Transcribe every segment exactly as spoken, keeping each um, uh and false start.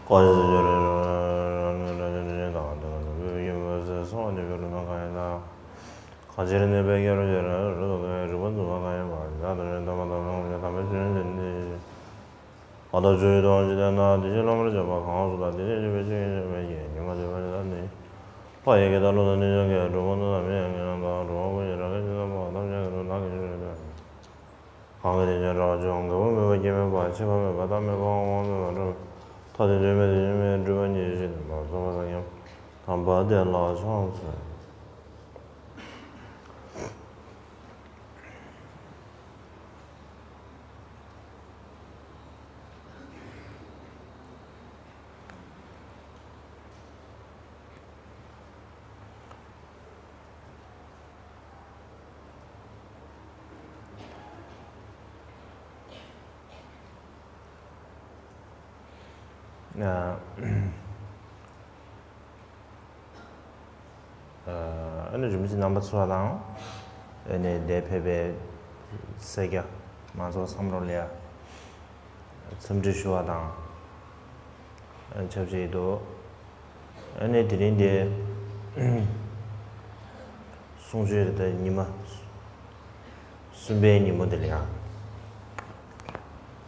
གང་ཕྱིར་གནོད་པའི་རྒྱལ་རབས་ཀྱི་རིག་པ་འཛིན་པ་གང་ཡིན་ལ། གང་ཕྱིར་གནོད་པའི་རྒྱལ་རབས་ཀྱི་རིག་པ་འཛིན་པ་གང་ཡིན་ལ། ད་དོན་ནི་དམ་པ་དམ་ལ་དམ་པའི་ཆོས་ཉིད་དེ་ནི། གང་དག་ཆོས་ཀྱི་སྟོང་ཞིག་བསྟན་ན། དེ་བཞིན་བླ་མར་བྱ་བ་གང་སུ་དག་དེ་བཞིན་གཤེགས་པའི་ཆོས་ཉིད་ཡོད་པའི་ཉིད་ཉིད་མ་བྱས་པ་ཇི་ལྟར་ནི། ལྷ་ཡི་གེ་དང་ཀླུ་དང་གནོད་སྦྱིན་གྱི་གྲོགས་པོ་མཐུ་དང་མི་ཡི་གེ་རྣམས་དང་། གྲོགས་པོ་ཀུན་གྱི་རབ་ཀྱི་ཆོས་དང་པོ་ཐམས་ཅད་ཀྱི་ཚུལ་བདག་གིས་ཤེས་པའི་ཕྱིར། གང་གིས་དེ་ཉིད་བྱ་བ་བྱུང་། འགལ་བ་མེད་པ་སྐྱེ་མེད་པ། ཆད་པ་མེད་པ་རྟག་མེད་པ། དབང་པོ་མེད་པ་འགྲོ་མེད་པ། ཐ་དད་དོན་མེད་སྒྲིབ་པ་ཉེར་ཞི་ལྡན་པ། རྫོགས་པ་སངས་རྒྱས་དམ་པ་དེ་ལ་ཕྱག་འཚལ། ཨ་ནི་རིན་པོ་ཆེ་རྣམ་པ་ཚོ་དང་། ཨ་ནི་འདིར་ཕེབས་པའི་སེར་སྐྱ་མང་ཚོགས་མཚམས་རོགས་ལ་འཚམས་འདྲི་ཞུ་བ་དང་ཆབས་ཅིག་ཏུ། ཨ་ནི་དེ་རིང་འདི་གསུང་ཆོས་རེད། ད་ཉི་མ་གསུམ་པའི་ཉིན་མོ་འདི་ལ་ཡང་།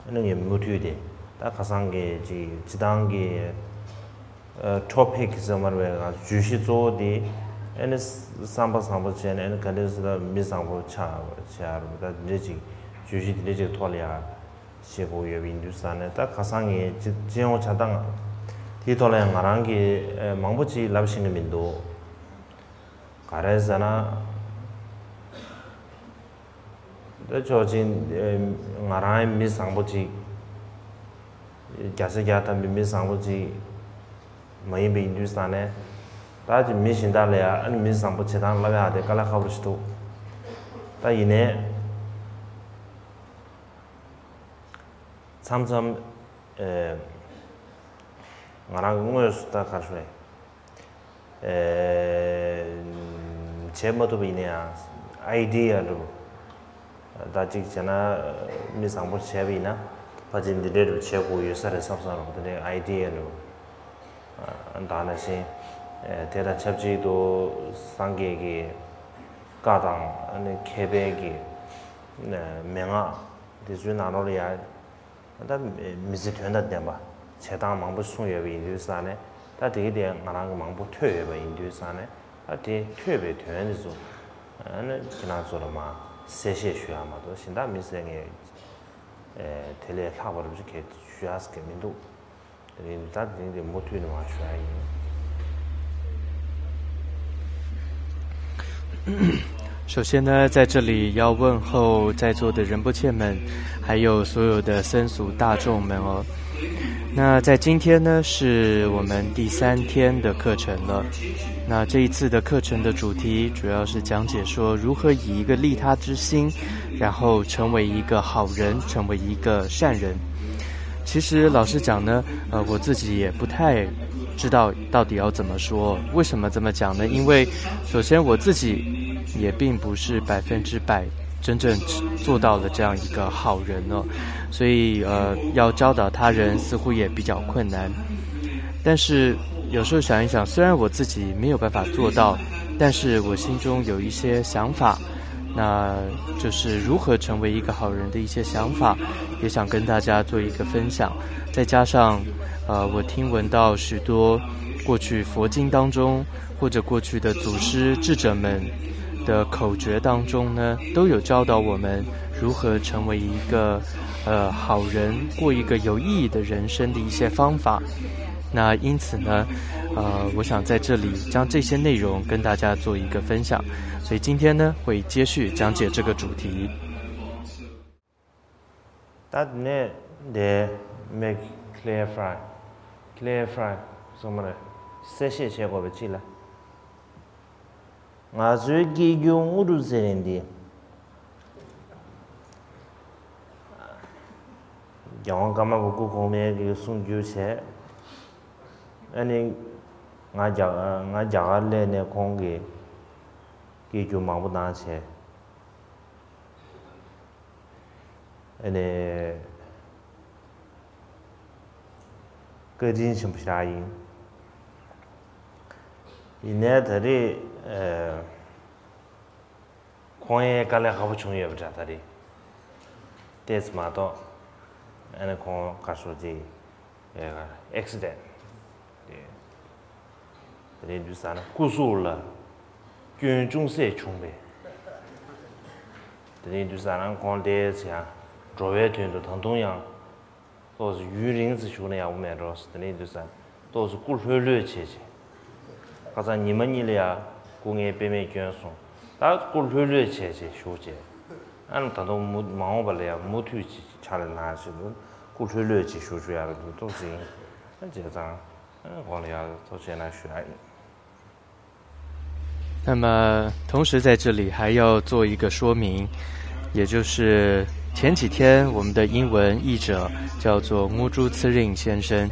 ཨ་ནི་ངས་མུ་མཐུད་དེ་ད་ཁ་སང་གི་ཅིག་སྤྱི་བཏང་གི་ཨ་ཊོ་པིག་ཟེར་མ་རེད་པས། བརྗོད་གཞི་གཙོ་བོ་དེ་ཨ་ནི་བསམ་པ་བཟང་པོ་བྱས་ནས། ཨ་ནི་ག་འདྲས་ཟེར་ན་མི་བཟང་པོ་ཆགས་བྱས་རེད། ད་འདི་འདྲས་ཅིག་བརྗོད་གཞི་དེ་འདྲས་ཅིག་ཐོག་ལ་ཡང་བཤད་དགོས་ཡོད་པ་ཡིན་དུས་ཙང་ནས། ད་ཁ་སང་ངས་ཅིག་སྤྱི་ཡོངས་ཆ་ཚང་དེའི་ཐོག་ལ་ཡང་ང་རང་གིས་ཨ་མང་པོ་ཅིག་ལབ་ཤེས་ཀྱི་མི་འདུག་ག་རེ་ཟེར་ན། ད་ཆོག་ཅིག་ང་རང་མི་བཟང་པོ་ཅིག་བརྒྱ་ཆ་བརྒྱ་ཐམ་པའི་མི་བཟང་པོ་ཅིག་མ་ཡིན་པ་ཡིན་དུས་ཙང་ནས། ད་ཅིག་མི་གཞན་དག་ལ་ཡང་ཨ་ནི་མི་བཟང་པོ་བྱེད་སྟངས་ལབ་ཡག་དེ་དཀའ་ལས་ཁག་པོ་ཞིག་འདུག་ད་ཡིན་ནའི་མཚམས་མཚམས་ཨེ་ང་རང་གི་དངོས་སུ་ད་ག་རེ་ཞུ་དགོས་རེད། ཨེ་བྱེད་མ་ཐུབ་པ་ཡིན་ན་ཡང་ཨའི་ཌི་ཡ་འདྲ་པོ། ད་ཅིག་བྱས་ན་མི་བཟང་པོ་བྱས་པ་ཡིན་ན་ཕལ་ཆེར་འདི་འདྲའི་འདྲ་པོ་བྱེད་དགོས་ཡོད་ས་རེད་བསམ་བསམ་རོགས། དེ་འདྲའི་ཨའི་ཌི་ཡ་འདྲ་པོ། ཨ་ད་ནང་བཞིན་ཨེ་དེ་དང་ཆབས་ཅིག་ཏུ་སངས་རྒྱས་ཀྱི་བཀའ་དང་ཨ་ནི་མཁས་པའི་གི་ཨ་མན་ངག་དེ་ཚོའི་ནང་ལོགས་ལ་ཡང་། ད་མི་ཚེ་དོན་དང་ལྡན་པ་བྱེད་སྟངས་མང་པོ་གསུངས་ཡོད་པ་ཡིན་དུས་ཙང་ནས། ད་དེ་གི་དེ་ང་རང་གི་མང་པོ་ཐོས་ཡོད་པ་ཡིན་དུས་ཙང་ནས། ད་དེ་ཐོས་པའི་དོན་དེ་ཚོ་ཨ་ནི་ཁྱེད་རང་ཚོ་ལ་མར་གསལ་བཤད་ཞུ་ཡག་མ་གཏོགས། གཞན་དག་མི་ཚེ་ངས་ཨེ་དེ་ལས་ལྷག་པ་རུ་ཞིག་གས་ཞུ་ཡག་གི་མི་འདུག་དེ་རིང་ད་དེ་རིང་དེ་མུ་མཐུད་ནས་མར་ཞུ་ཡག་ཡིན། 首先呢，在这里要问候在座的仁波切们，还有所有的僧俗大众们哦。那在今天呢，是我们第三天的课程了。那这一次的课程的主题主要是讲解说如何以一个利他之心，然后成为一个好人，成为一个善人。其实老实讲呢，呃，我自己也不太知道到底要怎么说。为什么这么讲呢？因为首先我自己也并不是百分之百真正做到了这样一个好人哦，所以呃，要教导他人似乎也比较困难。但是有时候想一想，虽然我自己没有办法做到，但是我心中有一些想法，那就是如何成为一个好人的一些想法，也想跟大家做一个分享。再加上，呃，我听闻到许多过去佛经当中，或者过去的祖师智者们的口诀当中呢，都有教导我们如何成为一个，呃，好人，过一个有意义的人生的一些方法。那因此呢，呃，我想在这里将这些内容跟大家做一个分享。所以今天呢，会接续讲解这个主题。 ད་དེ་ནས་དེ་make clear fry clear fry སོང་མ་རེད། གསལ་བཤད་བྱེད་དགོས་པའི་ཅིག་ལ། ང་ཚོའི་སྐྱེ་རྒྱུ་དངོས་གྲུབ་ཚེ་རིང་འདི། རྒྱལ་དབང་ཀརྨ་པ་སྐུ་གོང་མའི་གི་གསུང་བརྒྱུད་བྱས། ཨ་ནི་ང་རྒྱ་ང་རྒྱ་གར་སླེབས་ནས་ཁོང་གི་སྐད་སྒྱུར་མང་པོ་གནང་བྱས། ཨ་ནི་ བཀའ་དྲིན་ཆེན་པོ་ཞིག་ཡིན། ཡིན་ནའི་ད་རེས་ཨ་ཁོང་ཡང་དཀའ་ལས་ཁག་པོ་བྱུང་ཡོད་པ་འདྲ། ད་རེས་ཏོག་ཙམ་མ་གཏོགས། ཨ་ནི་ཁོང་ག་སོ་ཅིག་ཨེ་ཨེག་སི་ཌེན་ཊི་དེ་རིང་དུས་ས་ན་སྐུ་གཟུགས་ལ་སྐྱོན་ཅུང་ཟད་བྱུང་བས། དེ་རིང་དུས་ས་ན་ཁོང་དེ་ཚེ་ཡང་འགྲོ་བའི་དོན་དུ་ད་དུང་ཡང་ཏོག་ཙམ་ཡུན་རིང་ཙམ་བཞུགས་ན་ཡག་པོ་མེད་འགྲོ། དེ་རིང་དུས་ས་ཏོག་ཙམ་སྐུ་ལྷོད་ལྷོད་བྱས་བྱས། ཁ་སང་ཉི་མ་གཉིས་ལ་ཡང་སྐུ་ངལ་དཔེ་མེད་སྐྱོན་སོང་། ད་སྐུ་ལྷོད་ལྷོད་བྱས་བྱས་བཞུགས་བྱས། ཨ་ནི་ད་དུང་མུ་མ་འོངས་པ་ལ་ཡང་མུ་མཐུད་ཅིག་ཕྱག་ལས་གནང་བཞིན་དུ་སྐུ་ལྷོད་ལྷོད་ཅིག་བཞུགས་བཞུགས་ཡག་ལ་འདུག་ཏོག་ཙམ་ཡིན། ཨ་བྱས་ཙང་ཨ་ཁོང་ལ་ཡང་ཐུགས་རྗེ་གནང་ཞུ་ཡག་ཡིན། 那么，同时在这里还要做一个说明，也就是前几天我们的英文译者叫做 Ngu Zhu Ciring 先生，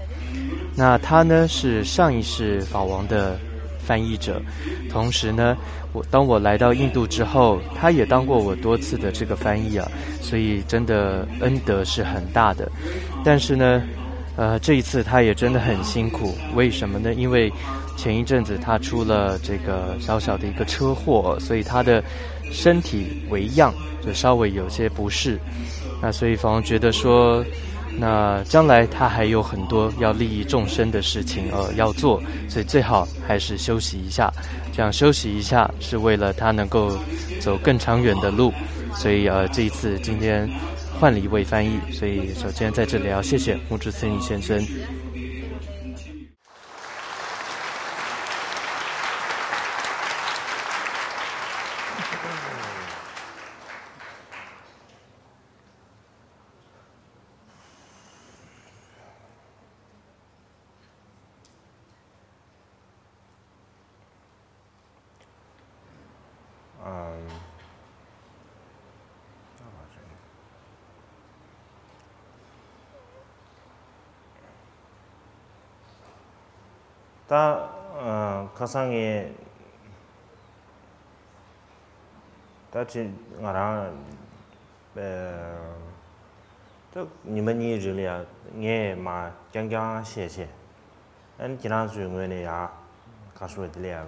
那他呢是上一世法王的翻译者，同时呢，我当我来到印度之后，他也当过我多次的这个翻译啊，所以真的恩德是很大的。但是呢，呃，这一次他也真的很辛苦，为什么呢？因为前一阵子他出了这个小小的一个车祸，所以他的身体为恙，就稍微有些不适。那所以法王觉得说，那将来他还有很多要利益众生的事情呃要做，所以最好还是休息一下。这样休息一下是为了他能够走更长远的路。所以呃，这一次今天换了一位翻译，所以首先在这里要谢谢 Ngu Zhu Ciring 先生。ད་ཁ་སང་ངས་ད་ཅི་ང་རང་ད་ཉི་མ་གཉིས་རིང་ལ་ཡང་ངས་མ་རྐྱང་རྐྱང་བཤད་བྱས། ཨ་ནི་ཁྱེད་རང་ཚོའི་ངོས་ནས་ཡང་ག་སོ་དེ་ལ་ཡང་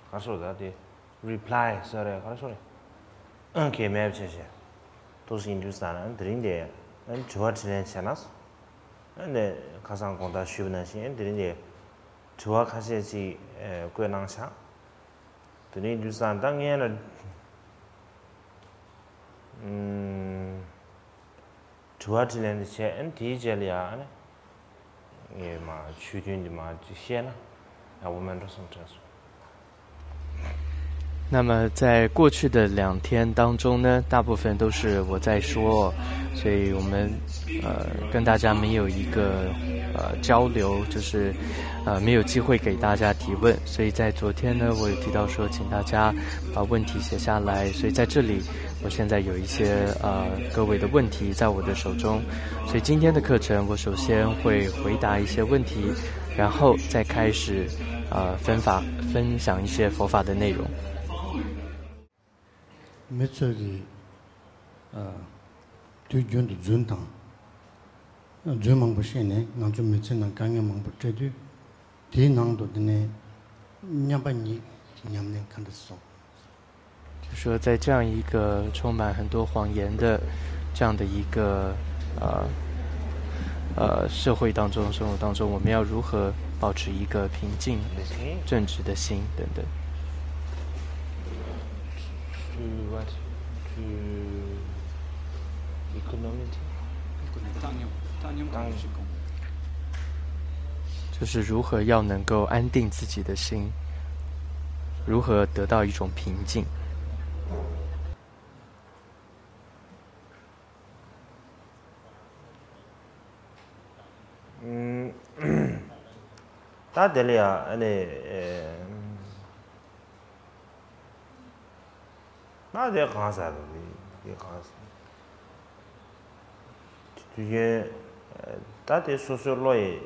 ག་སོ་ད་དེ་reply་ཟེར་རེད། ག་སོ་རེད། ཨང་གེ་མེབ་བྱས་བྱས་ཏོག་ཙམ་ཡིན་དུས་ཙང་ན་དེ་རིང་དེ་ཨ་ནི་དྲི་བ་དྲིས་ལན་བྱས་ན། ཨ་ནི་ཁ་སང་དགོང་དག་ཞུས་པ་ནང་བཞིན་ཨ་ནི་དེ་རིང་དེ་དྲི་བ་ཁ་ཤས་ཅིག་བཀོད་གནང་ཤག་དེ་རིང་དུས་ཙང་ད་ངས་ལ་ཨུམ། དྲི་བ་དྲིས་ལན་འདི་བྱས། ཨ་ནི་དེའི་རྗེས་ལ་ཡང་ཨ་ནི་ངས་མ་ཆོས་ཐུན་འདི་མ་ཅིག་བཤད་ན་ཡག་པོ་མེད་འགྲོ་བསམ་དྲན་སོང་། 那么在过去的两天当中呢，大部分都是我在说，所以我们呃跟大家没有一个呃交流，就是呃没有机会给大家提问，所以在昨天呢，我有提到说，请大家把问题写下来，所以在这里我现在有一些呃各位的问题在我的手中，所以今天的课程我首先会回答一些问题，然后再开始呃分法分享一些佛法的内容。 མི་ཚོས་ཀྱི་དུས་རྒྱུན་དུ་རྫུན་དང་རྫུན་མང་པོ་བཤད་ནས་ང་ཚོ་མི་ཚེ་ནང་དཀའ་ངལ་མང་པོ་སྤྲད་དུས། དེའི་ནང་དུ་དེ་ནས་མཉམ་པ་ཉིད་ཀྱི་ཉམས་ལེན་ག་འདྲ་བཟོ། 就说在这样一个充满很多谎言的这样的一个呃呃社会当中，生活当中，我们要如何保持一个平静、正直的心等等。 To what? To equanimity? 就是如何要能够安定自己的心，如何得到一种平静。 ད་དེ་ལ་ཡང་ཨ་ནི་ད་དེ་གང་ཟེར་དེ་གང་ཟེར་དུས་རྒྱུན་ད་དེ་སོ་སོའི་བློ་ཡི་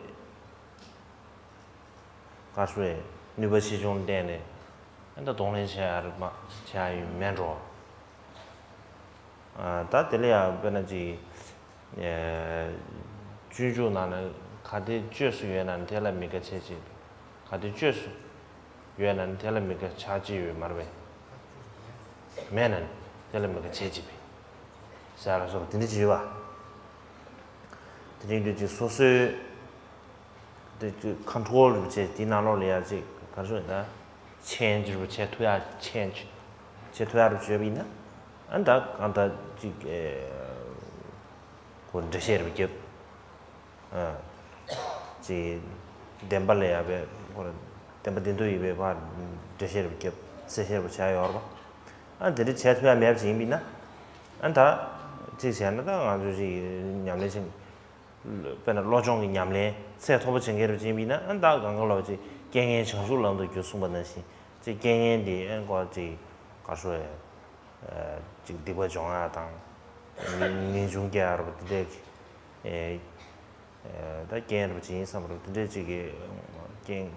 ག་རེ་ཟེར་ནུས་པ་ཆེ་ཆུང་བརྟེན་ནས་ཨ་ད་གདོང་ལེན་བྱེད་ཡ་རེད་མ་བྱེད་ཡ་ཡོད་མེད་འགྲོ། ད་དེ་ལ་ཡང་དཔེར་ན་ཅིག་སྤྱོད་འཇུག་ནང་ན་ གལ་ཏེ་བཅོས་སུ་ཡོད་ན་ནི་དེ་ལ་མི་དགའ་བྱེད་ཅེས་པས། གལ་ཏེ་བཅོས་སུ་ཡོད་ན་ནི་དེ་ལ་མི་དགའ་བྱ་ཅི་ཡོད་མ་རེད་པས། མེད་ན་ནི་དེ་ལ་མི་དགའ་བྱེད་ཅེས་པས། ཟེར་ལ་སོགས་པ་དེ་འདྲ་ཅིག་ཡོད་པ། དེ་འདྲ་ཡིན་དུས་ཅིག་སོ་སོའི་དེ་ཅིག་ཁོན་ཊོལ་རེ་བྱས་དེའི་ནང་ལོགས་ལ་ཡ་ཅིག་ག་རེ་ཟེར་ན། ཆེན་ཇི་རུ་བྱེད་ཐུབ་ཡ་ཆེན་ཇི་བྱེད་ཐུབ་ཡ་རུ་བྱས་པ་ཡིན་ན། ཨ་ད་གང་ལྟར་ཅིག་ཨེ་ཁོ་འགྲེལ་བཤད་རེ་བརྒྱབ། ཨ། ཅིག་བདེན་པ་ལ་ཡ་བའི་ཁོ་ར་བདེན་པ་བདེན་དོན་ཡིན་པའི་བར་འགྲེལ་བཤད་རེ་བརྒྱབ། གསལ་བཤད་རེ་བྱས་ཡོད་རེད་པ། ཨ་དེ་འདྲ་བྱས་ཐུབ་ཡ་མེད་པ་ཅིག་ཡིན་པ་ཡིན་ན། ཨ་ད་ཅིག་བྱས་ན་ད་ང་ཚོ་ཅིག་ཉམས་ལེན་བྱེད། དཔེར་ན་བློ་སྦྱོང་གི་ཉམས་ལེན་ཚད་མཐོ་པོ་བྱེད་མཁན་རེ་བྱེད་པ་ཡིན་ན། ཨ་ད་གང་ག་ལ་བ་ཅིག་རྐྱེན་ངན་བྱང་ཆུབ་ལམ་དུ་བསྒྱུར་གསུངས་པ་ནང་བཞིན་ཅིག་རྐྱེན་ངན་དེ་ཨ་ཁོ་ཅིག་ག་རེ་ཟེར། ཅིག་སྡིག་པ་སྦྱོང་ཡ་དང་། ངེས་འབྱུང་སྐྱེ་ཡ་རེད་པ་དེ་འདྲས་ཀྱི། ད་རྐྱེན་རེད་པ་ཅིག་ཡིན་བསམ་པ་རེད་པ་དེ་འདྲས་ཅིག་གི་རྐྱེན།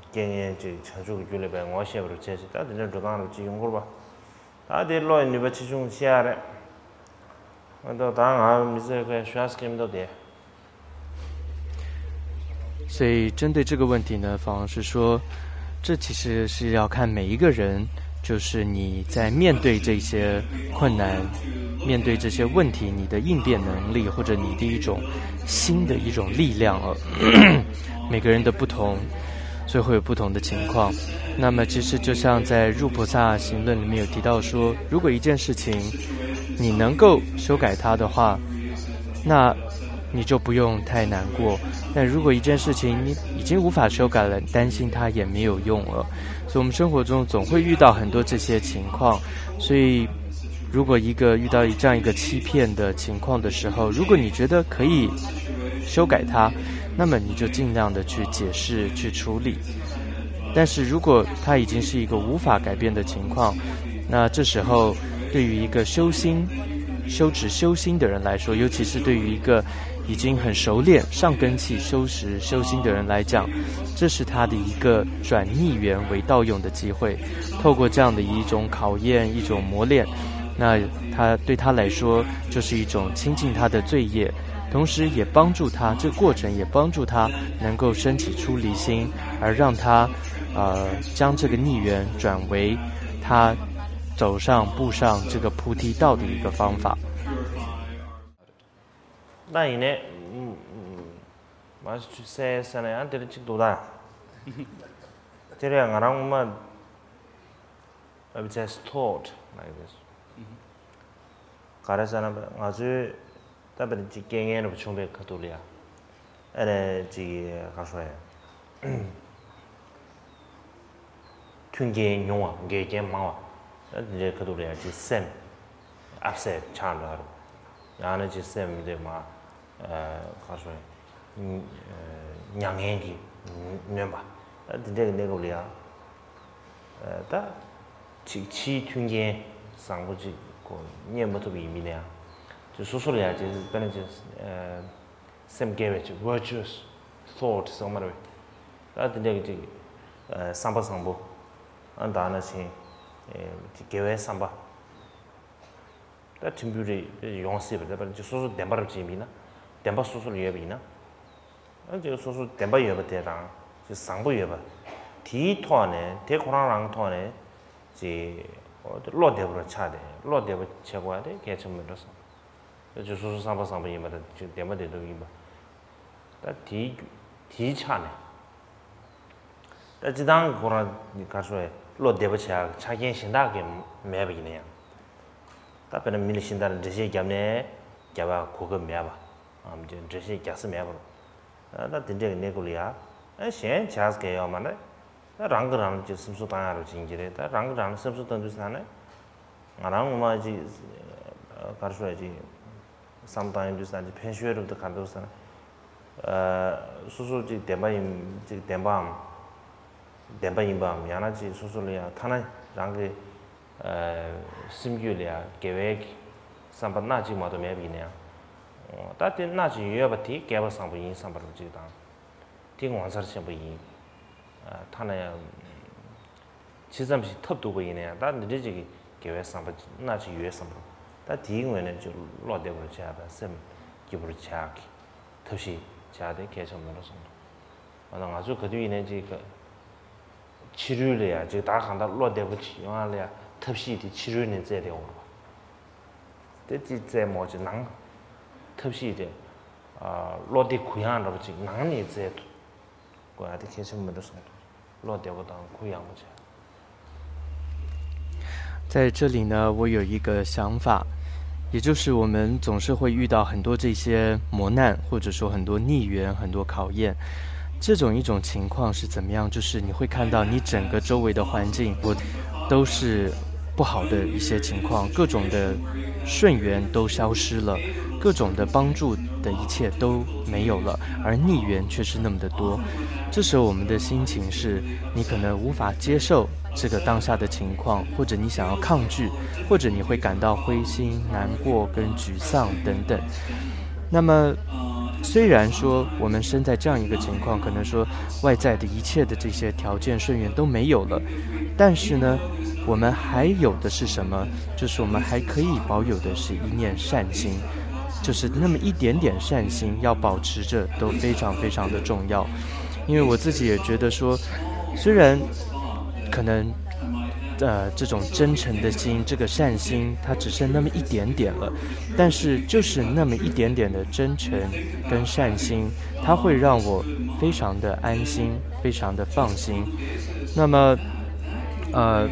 རྐྱེན་ངན་ཅིག་བྱང་ཆུབ་ཀྱི་རྒྱུ་ལ་བས་ངོ་ཤེས་པར་བྱས་ཅིག་ད་དེ་འདྲའི་འགྲོ་སྟངས་རུ་ཅིག་ཡོང་དགོས་པ། ད་དེ་བློ་ཡི་ནུས་པ་ཆེ་ཆུང་ཤེས་ཡ་རེད། ཨ་ད་ད་ང་མི་ཚེ་ཁའི་ཤོ་སྐྱེ་མི་འདུག་དེ། 所以针对这个问题呢，反而是说，这其实是要看每一个人，就是你在面对这些困难、面对这些问题，你的应变能力或者你的一种新的一种力量啊，每个人的不同，所以会有不同的情况。那么其实就像在《入菩萨行论》里面有提到说，如果一件事情你能够修改它的话，那你就不用太难过。但如果一件事情你已经无法修改了，担心它也没有用了。所以我们生活中总会遇到很多这些情况，所以如果一个遇到这样一个欺骗的情况的时候，如果你觉得可以修改它，那么你就尽量的去解释、去处理。但是如果它已经是一个无法改变的情况，那这时候对于一个修心、修持修心的人来说，尤其是对于一个已经很熟练、上根器修持修心的人来讲，这是他的一个转逆缘为盗用的机会。透过这样的一种考验、一种磨练，那他对他来说就是一种清净他的罪业，同时也帮助他，这过程也帮助他能够升起出离心，而让他呃将这个逆缘转为他走上步上这个菩提道的一个方法。 ད་ཡིན་ནའི། མ་གསལ་ཟེར་ན་ཡང་དེ་འདྲ་གཅིག་འདུག་ད། དེ་རེད། ང་རང་ངོ་མ། I just thought like this. ག་རེ་ཟེར་ན་ང་ཚོའི་ད་དཔེར་ན་གཅིག་རྐྱེན་ངན་རེ་བྱུང་བའི་ཁ་ཐུག་ལ་ཡ། ཨ་ནི་ཅིག་ག་རེ་ཟེར་ཡ། མཐུན་རྐྱེན་ཉུང་བ། འགལ་རྐྱེན་མང་བ། ཨ་དེ་འདྲའི་ཁ་ཐུག་ལ་ཡ་ཅིག་སེམས་ཨབ་སེ་ཆགས་འགྲོ་ཡ་རེད། ཡང་ན་ཅིག་སེམས་དེ་མ་ག་རེ་ཟེར་ཡ། མྱ་ངན་གྱིས་ནོན་པ། ཨ་དེ་འདྲའི་གནས་སྐབས་ལ་ཡ། ད་ཅིག་ཕྱིའི་མཐུན་རྐྱེན་བཟང་པོ་ཅིག་གོ་རྙེད་མ་ཐུབ་ཡིན་མིན་ན་ཡང་། ཅིག་སོ་སོ་ལ་ཡ་ཅིག་དཔེར་ན་ཅིག་སེམས་དགེ་བའི་ཅིག་virtuous thought ཟེར་མ་རེད་པས། ད་དེ་འདྲའི་ཅིག་བསམ་པ་བཟང་པོ། ཨ་ད་ནང་བཞིན་ཅིག་དགེ་བའི་བསམ་པ། ད་ཕྲན་བུ་རེ་ཡོང་སྲིད་པ་རེད། དཔེར་ན་ཅིག་སོ་སོ་བདེན་པ་རབ་ཅིག་ཡིན་ན། བདེན་པ་སོ་སོར་ཡོད་པ་ཡིན་ན། ཨ་ཅིག་སོ་སོ་བདེན་པ་ཡོད་པ་དེ་དང་ཅིག་བཟང་པོ་ཡོད་པ། དེའི་ཐོག་ནས་དེ་ཁོ་རང་རང་གི་ཐོག་ནས་ཅིག་བློ་བདེ་པོ་ཆགས་ཏེ། བློ་བདེ་པོ་བྱེད་དགོས་པ་དེ་གལ་ཆེན་པོ་མིན་འགྲོ་བསམ། ཅིག་སོ་སོ་བསམ་པ་བཟང་པོ་ཡིན་པ་དང་ཅིག་བདེན་པ་བདེན་སྟོབས་ཡིན་པ། ད་དེའི་དེའི་ཆ་ནས། ད་སྤྱིར་བཏང་གི་ཁོ་རང་ག་རེ་ཟེར་བའི་བློ་བདེ་པོ་བྱེད་ཡག་གི་ཆ་རྐྱེན་གཞན་དག་གི་མེད་པ་ཡིན་ན་ཡང་། ད་དཔེར་ན་མི་ལ་གཞན་དག་ལ་འགྲེལ་བཤད་བརྒྱབ་ནས་བརྒྱབ་ཡག་གོ་སྐབས་མེད་པ། ཨམ་ཅིག་འགྲེལ་བཤད་རྒྱག་ས་མེད་པ། ད་དེ་འདྲས་ཀྱི་གནས་སྐབས་ལ་ཡ། ཨ་གཞན་བྱས་གལ་ཡོད་མ་རེད། ད་རང་གིས་རང་ལ་ཅིག་སེམས་གསོ་བཏང་ཡག་རུ་ཕྱིན་གྱི་རེད། ད་རང་གིས་རང་ལ་སེམས་གསོ་བཏང་དུས་ཙ་ན། ང་རང་ངོ་མ་ཅིག་ག་རེ་ཟེར་བ་ཅིག་བསམ་བཏང་ཡོང་དུས་ཙ་ན་ཅིག་ཕན་ཤོས་རུ་དུ་ག་འདུག་ཟེར་ན། སོ་སོ་ཅིག་བདེན་པ་ཡིན་ཅིག་བདེན་པའམ། བདེན་པ་ཡིན་པའམ། ཡང་ན་ཅིག་སོ་སོ་ལ་ཡང་ཐ་ན་རང་གི་སེམས་རྒྱུད་ལ་ཡང་དགེ་བའི་བསམ་པ་སྣ་གཅིག་མ་གཏོགས་མེད་པ་ཡིན་ན་ཡང་། ད་དེ་སྣ་གཅིག་ཡོད་པ་དེ་སྐལ་པ་བཟང་པོ་ཡིན་བསམ་པ་རུ་ཅིག་དང་། དེ་ངོ་མཚར་ཆེན་པོ་ཡིན། ཐ་ན་ཡང་། ཇི་ཙམ་ཞིག་ཐབས་སྡུག་པ་ཡིན་ན་ཡང་ད་འདི་འདྲའི་ཅིག་གི་དགེ་བའི་བསམ་པ་སྣ་གཅིག་ཡོད་བསམ་པ། ད་དེའི་ངོས་ནས་ཅིག་བློ་བདེ་པོར་བྱ་དང་སེམས་སྐྱིད་པོར་བྱ་གི། ཐབས་ཤེས་བྱ་དེ་གལ་ཆེན་པོ་རེད་བསམ་འདུག་ང་ཚོ་ག་དུས་ཡིན་ནའི་ཅིག་ཕྱི་རོལ་ལ་ཡ་ཅིག་ད་གང་ལྟར་བློ་བདེ་པོ་ཅིག་ཡོང་ཡ་ལ་ཡ་ཐབས་ཤེས་དེ་ཕྱི་རོལ་ནས་བཙལ་བསྡད་ཡོང་རེད་པ། དེ་ཅིག་བཙལ་མོ་ཅིག་ནང་ཐབས་ཤེས་དེ་བློ་བདེ་གུ་ཡངས་འདྲ་པོ་ཅིག་ནང་ནས་བཙལ་དགོས་ཡ་དེ་གལ་ཆེན་པོ་རེད་བསམ་འདུག་བློ་བདེ་པོ་དང་གུ་ཡངས་པོ་བྱས། 在这里呢，我有一个想法，也就是我们总是会遇到很多这些磨难，或者说很多逆缘、很多考验。这种一种情况是怎么样？就是你会看到你整个周围的环境，我都是不好的一些情况，各种的顺缘都消失了，各种的帮助的一切都没有了，而逆缘却是那么的多。这时候我们的心情是，你可能无法接受这个当下的情况，或者你想要抗拒，或者你会感到灰心、难过跟沮丧等等。那么，虽然说我们身在这样一个情况，可能说外在的一切的这些条件顺缘都没有了，但是呢，我们还有的是什么？就是我们还可以保有的是一念善心，就是那么一点点善心，要保持着都非常非常的重要。因为我自己也觉得说，虽然可能呃这种真诚的心，这个善心，它只剩那么一点点了，但是就是那么一点点的真诚跟善心，它会让我非常的安心，非常的放心。那么，呃，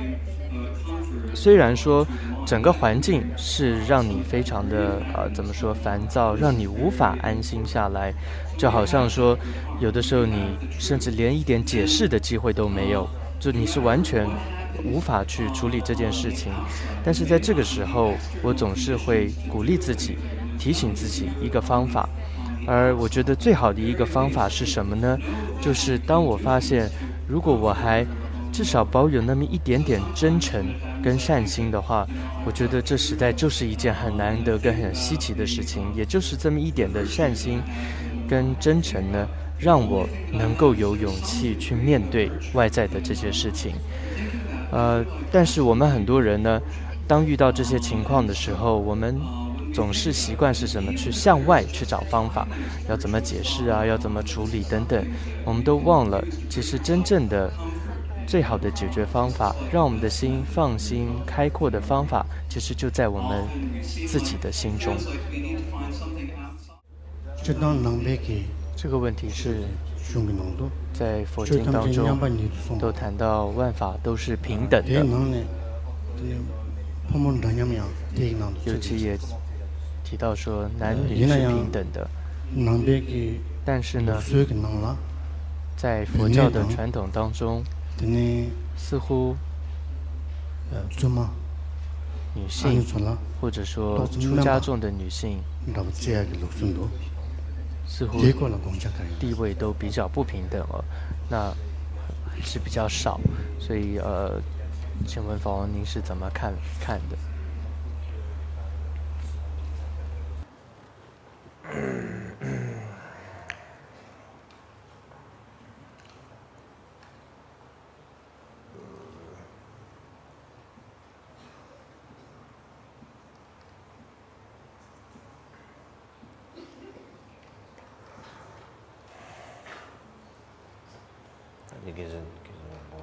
虽然说整个环境是让你非常的呃怎么说烦躁，让你无法安心下来，就好像说有的时候你甚至连一点解释的机会都没有，就你是完全无法去处理这件事情。但是在这个时候，我总是会鼓励自己，提醒自己一个方法。而我觉得最好的一个方法是什么呢？就是当我发现，如果我还至少保有那么一点点真诚跟善心的话，我觉得这实在就是一件很难得跟很稀奇的事情。也就是这么一点的善心跟真诚呢，让我能够有勇气去面对外在的这些事情。呃，但是我们很多人呢，当遇到这些情况的时候，我们总是习惯是什么？去向外去找方法，要怎么解释啊，要怎么处理等等，我们都忘了，其实真正的最好的解决方法，让我们的心放心、开阔的方法，其实就在我们自己的心中。 སྤྱིར་བཏང་ནང་པའི་གི་这个问题是གཞུང་གི་ནང་དུ་在佛ཆོས་经当中ཐམས་ཅད་མཉམ་པ་ཉིད་དུ་གསུངས། 都谈到万法都是平等 དེའི 的， ནང་ནས་དེ་ནས་ཕོ་མོ་འདྲ་མཉམ་ཡང་དེའི་ནང་དུ་尤其也提到说男女是平等的。 ཡིན་ན་ཡང་ནང་པའི་གི་但是呢ལུགས་སྲོལ་གྱི་ནང་ལ 在佛教的传统当中， དེ་ནས 似乎 བཙུན་མ་女 ཨ་ནི་性， ཚོ་ལ 或者说出家众的女性， འདྲ་པོ་བརྩི་ཡག་གི་ལུགས་སྲོལ་འདུག 似乎 དེའི་སྐོར་ལ་དགོངས་འཆར་ག་རེ་ཡོད། 地位都比较不平等了，那还是比较少，所以呃，请问法王您是怎么看看的？ དེ་དགེ་ཚུལ་དགེ་ཚུལ་མང་པོ།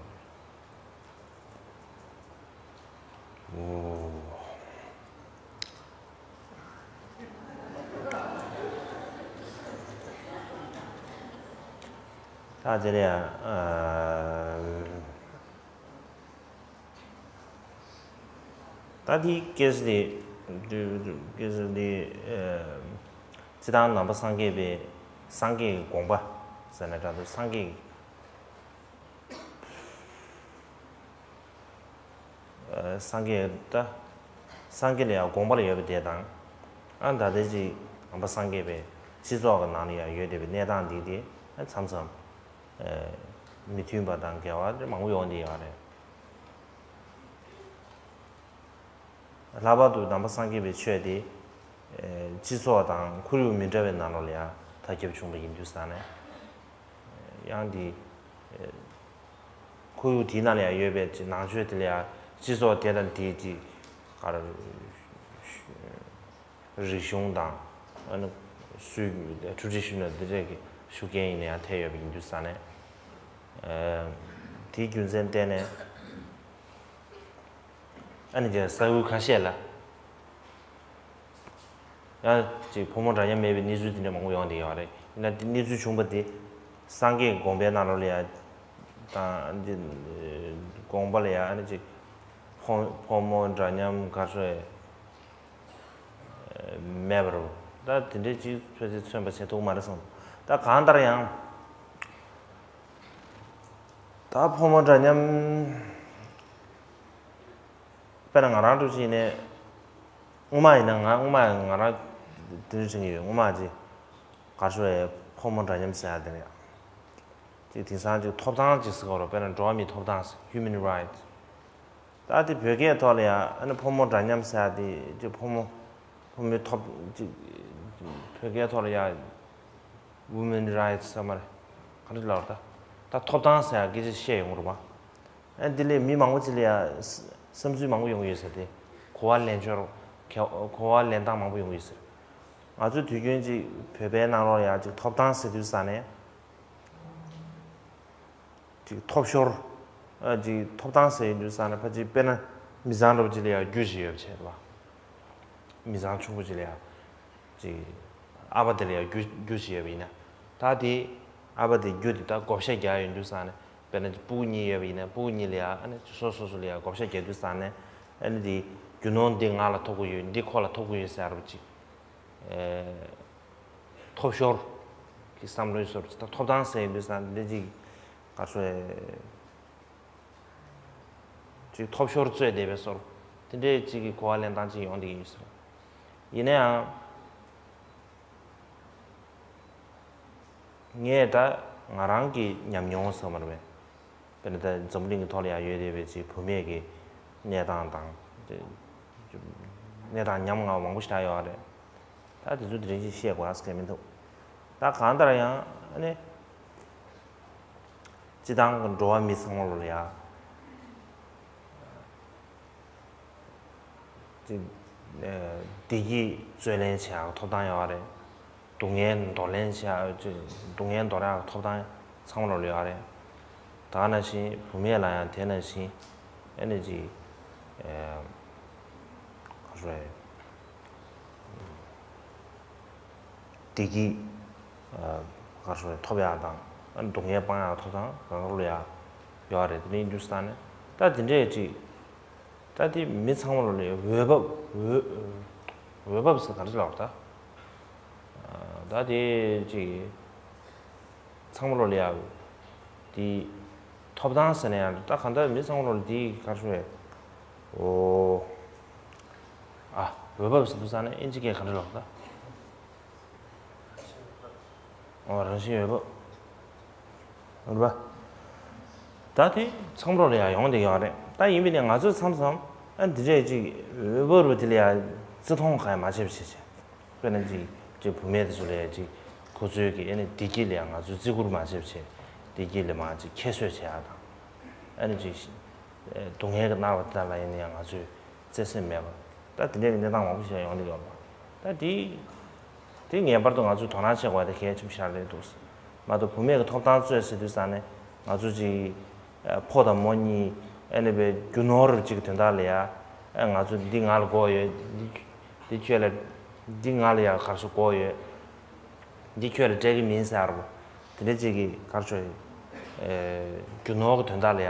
ཨོ། ད་དེ་ལ་ཡང་ཨ། ད་དེའི་སྐད་ཆ་དེ། སྐད་ཆ་དེ། སྤྱིར་བཏང་ནང་པ་སངས་རྒྱས་པའི་སངས་རྒྱས་ཀྱི་དགོངས་པ་ཟེར་ན་འདྲ་འདུག་སངས་རྒྱས་ཀྱི། སངས་རྒྱས་ད། སངས་རྒྱས་ལ་ཡང་དགོངས་པ་ལ་ཡོད་པ་དེ་དང་། ཨ་ད་ལྟའི་ཅིག་ནང་པ་སངས་རྒྱས་པའི་སྤྱི་ཚོགས་ཀྱི་ནང་ལ་ཡང་ཡོད་བསྡད་པའི་གནས་སྟངས་འདི་དེ་མཚམས་མཚམས་མི་མཐུན་པ་དང་འགལ་བ་དེ་མང་པོ་ཡོང་བསྡད་ཡོད་རེད། ལྷག་པར་དུ་ནང་པ་སངས་རྒྱས་པའི་ཆོས་དེ། སྤྱི་ཚོགས་དང་ཁོར་ཡུག་མི་འདྲ་བའི་ནང་ལོགས་ལ་ཡང་དར་ཁྱབ་བྱུང་བ་ཡིན་དུས་ཙང་ནས། ཡང་དེ། ཁོར་ཡུག་དེའི་ནང་ལ་ཡང་ཡོད་པའི་ནང་ཆོས་དེ་ལ་ཡང་སྤྱི་ཚོགས་དེ་དང་དེའི་ཅིག་ག་རེ། རིག་གཞུང་དང་། ཨ་ནི་ སུས་ཊེ་རེ་ཌི་ཤི་ནལ་འདི་འདྲས་ཀྱི་ཤུགས་རྐྱེན་ཡིན་ན་ཡང་ཐེབས་ཡོད་པ་ཡིན་དུས་ཙང་ནས། ཨ། དེའི་རྒྱུ་མཚན་བརྟེན་ནས། ཨ་ནི་ཀྱི་ས་ཁུལ་ཁ་ཤས་ལ་ཡང་ཅིག་ཕོ་མོ་འདྲ་མཉམ་མེད་པའི་གནས་ཚུལ་དེ་འདྲ་མང་པོ་ཡོང་བསྡད་ཡོད་རེད། ཡིན་ན་དེ་གནས་ཚུལ་བྱུང་བ་དེ་སངས་རྒྱས་དགོངས་པའི་ནང་ལོགས་ལ་ཡང་དང་དེ་དགོངས་པ་ལ་ཡང་ཨ་ནི་ཅིག་ཕོ་ཕོ་མོ་འདྲ་མཉམ་ག་ཚོད་མེད་པ་རེད། ད་དེ་འདྲའི་ཅིག་ཚོད་ཚོད་མཚོན་པ་བྱེད་ཐུབ་མ་རེད་བསམ། ད་གང་ལྟར་ཡང་། ད་ཕོ་མོ་འདྲ་མཉམ། དཔེར་ན་ང་རང་འདྲ་ཅིག་ཡིན་ནའི། སྔོན་མ་ཡིན་ན་ང་སྔོན་མ་ང་རང་དེ་འདྲ་དྲན་གྱི་ཡོད། སྔོན་མ་ཅིག་ག་ཚོད་ཕོ་མོ་འདྲ་མཉམ་ཟེར་ཡ་དེ་རེད། ཅིག་དེང་སང་ཅིག་ཐོབ་ཐང་ཅིག་ཟེར་གྱི་ཡོད་རེད། དཔེར་ན་འགྲོ་བ་མིའི་ཐོབ་ཐང་ཟེར། Human Rights། ད་དེ་བོད་སྐད་ཐོག་ལ་ཡང་ཨ་ནི་ཕོ་མོ་འདྲ་མཉམ་ཟེར་ཡ་དེ་ཅིག་ཕོ་མོ་ཕོ་མོའི་ཐོབ་ཅིག་བོད་སྐད་ཐོག་ལ་ཡང་Women Rights ཟེར་མ་རེད། ག་འདྲ་ལབ་རེད་ད། ད་ཐོབ་ཐང་ཟེར་ཡ་སྐད་ཆ་བཤད་ཡོང་གི་རེད་པ། ཨ་འདི་ལས་མི་མང་པོ་ཅིག་ལ་ཡང་བསམ་ཚུལ་མང་པོ་ཡོང་གི་ཡོད་ཟེར་ཏེ། གོ་བ་ལེན་ཕྱོགས་གོ་བ་ལེན་སྟངས་མང་པོ་ཡོང་གི་ཡོད་ཟེར། ང་ཚོ་དུས་རྒྱུན་ཅིག་བོད་པའི་ནང་ལོགས་ཡང་ཅིག་ཐོབ་ཐང་ཟེར་དུས་ཙང་ནས། ཅིག་ཐོབ་ཤོར། ཨ་ཅིག་ཐོབ་ཐང་ཟེར་ཡོང་དུས་ཙང་ནས་ཕལ་ཆེར་དཔེར་ན་མི་ཚང་འདྲ་པོ་ཅིག་ལ་ཡང་རྒྱུ་ཞིག་ཡོད་པ་བྱས་པ། མི་ཚང་ཆུང་པོ་ཅིག་ལ་ཡང་། ཅིག་ཨ་ཕ་དེ་ལ་ཡང་རྒྱུ་རྒྱུ་ཞིག་ཡོད་པ་ཡིན་ན། ད་དེ་ཨ་ཕ་དེ་རྒྱུ་དེ་ད་བགོ་བཤའ་རྒྱག་ཡོང་དུས་ཙང་ནས་དཔེར་ན་ཅིག་སྤུ་གུ་གཉིས་ཡོད་པ་ཡིན་ན་སྤུ་གུ་གཉིས་ལ་ཡང་ཨ་ནི་སོ་སོ་སོ་ལ་ཡང་བགོ་བཤའ་རྒྱག་དུས་ཙང་ནས་ཨ་ནི་དེ་རྒྱུ་ནོར་འདི་ང་ལ་ཐོབ་ཀྱི་ཡོད། འདི་ཁོ་ལ་ཐོབ་ཀྱི་ཡོད་ཟེར་བ་ཅིག་ཨེ། ཐོབ་ཤོར་གྱི་བསམ་བློའི་བཟོ་འདྲ་ཅིག་དང་ཐོབ་ཐང་ཟེར་ཡོང་དུས་ཙང་འདི་ཅིག་ག་ཚོད་ཅིག་ཐོབ་ཤོར་རྩོད་བསྡད་པའི་བཟོ་འདྲ་དེ་འདྲའི་ཅིག་གི་གོ་བ་ལེན་སྟངས་ཅིག་ཡོང་བསྡད་ཀྱི་ཡོད་ཟེར། ཡིན་ན་ཡང་ངས་ད་ང་རང་གི་ཉམས་མྱོང་ཟེར་མ་རེད་པས། དཔེར་ན་ད་འཛམ་བུ་གླིང་གི་ཐོག་ལ་ཡང་ཡོད་བསྡད་པའི་ཅིག་བུད་མེད་ཀྱི་གནས་སྟངས་དང་། གནས་སྟངས་ཉམ་ང་བ་མང་པོ་ཞིག་ཡོད་རེད། ད་དེ་ཚོ་དེ་རིང་ཅིག་བཤད་དགོས་ཟེར་མི་འདུག་ད་གང་ལྟར་ཡང་ཨ་ནི། སྤྱི་བཏང་གི་འགྲོ་བ་མི་ཚང་མ་ལོ་ལ་ཡ། ཅིག་ཨ། བདེ་སྐྱིད་རྩོད་ལེན་བྱེད་ཡག་ཐོབ་ཐང་ཡོད་རེད། སྡུག་བསྔལ་འདོར་ལེན་བྱེད་ཡག་ཅིག་སྡུག་བསྔལ་འདོར་ཡག་ཐོབ་ཐང་ཚང་མ་ལོ་ལ་ཡོད་རེད། ད་ག་ནང་བཞིན་བུད་མེད་ལ་ཡང་དེ་ནང་བཞིན་ཨ་ནི་ཅིག་ཨ། ག་རེ་ཟེར། བདེ་སྐྱིད་ཨ། ག་རེ་ཟེར་ཐོབ་ཡག་དང་ཨ་ནི་སྡུག་བསྔལ་སྤང་ཡག་ཐོབ་ཐང་གང་ག་ལོ་ལ་ཡ་ཡོད་རེད། དེ་ནས་འདུག་སེ་བཏང་ནས་ད་དེ་འདྲས་ཅིག་ད་དེ་མི་ཚང་མ་ལོ་ལ་འོས་བབ་འོས་འོས་བབ་ཟེར་ག་རེ་ལབ་ད། ད་དེ་ཅིག་ཚང་མ་ལོ་ལ་ཡ་དེ་ཐོབ་ཐང་ཟེར་ན་ཡང་ད་གང་ལྟར་མི་ཚང་མ་ལོ་ལ་དེ་ག་རེ་ཟེར། ཨོ། ཨ། འོས་བབ་ཟེར་དུས་ཙང་ནས་ཨིན་ཇི་སྐད་ག་འདྲ་ལབ་ད། ཨོ། རང་བཞིན་འོས་བབ། རེད་པ། ད་དེ་ཚང་མ་ལོ་ལ་ཡ་ཡོང་བསྡད་ཡོད་རེད། ད་ཡིན་པས་ནས་ང་ཚོས་མཚམས་མཚམས་ཨ་འདི་འདྲས་ཅིག་འོས་བབ་རུ་དེ་ལ་ཡ་བརྩི་མཐོང་ག་ཡ་མ་བྱེད་པ་བྱེད་བྱེད། དཔེར་ན་ཅིག་ཅིག་བུད་མེད་དེ་ཚོ་ལ་ཡ་ཅིག་ཁོ་ཚོའི་གི་ཨ་ནི་བདེ་སྐྱིད་ལ་ཡ་ང་ཚོས་བརྩི་བཀུར་མ་བྱེད་པ་བྱེད། བདེ་སྐྱིད་ལ་མ་ཅིག་ཁྱད་གསོད་བྱེད་ཡ་དང་། ཨ་ནི་ཅིག་སྡུག་བསྔལ་གྱི་མནར་བ་དེ་དག་ལ་ཡིན་ན་ཡང་ང་ཚོས་བརྩེ་སེམས་མེད་པ། ད་དེ་འདྲའི་གནས་སྟངས་མང་པོ་ཞིག་ཡོང་གི་ཡོད་པ། ད་དེ་དེ་ངེས་པར་དུ་ང་ཚོས་དོ་སྣང་བྱེད་དགོས་པ་དེ་གལ་ཆེན་པོ་ཞིག་རེད་འདུག་མ་གཏོགས་བུད་མེད་ཀྱི་ཐོབ་ཐང་རྩོད་ཟེར་དུས་ཙང་ནས་ང་ཚོ་ཅིག་ཕོ་དང་མོ་གཉིས་ཨ་ནི་བའི་རྒྱུ་ནོར་ཅིག་དོན་དག་ལ་ཡ། ང་ཚོ་འདི་ང་ལ་དགོས་ཡོད། འདི་འདི་ཁྱོད་ལ་འདི་ང་ལ་ཡ་ག་རེ་ཟེར་དགོས་ཡོད། འདི་ཁྱོད་ལ་སྤྲད་ཀྱི་མིན་ཟེར་བ། དེ་འདྲ་ཅིག་གི་ག་རེ་ཟེར། རྒྱུ་ནོར་གྱི་དོན་དག་ལ་ཡ་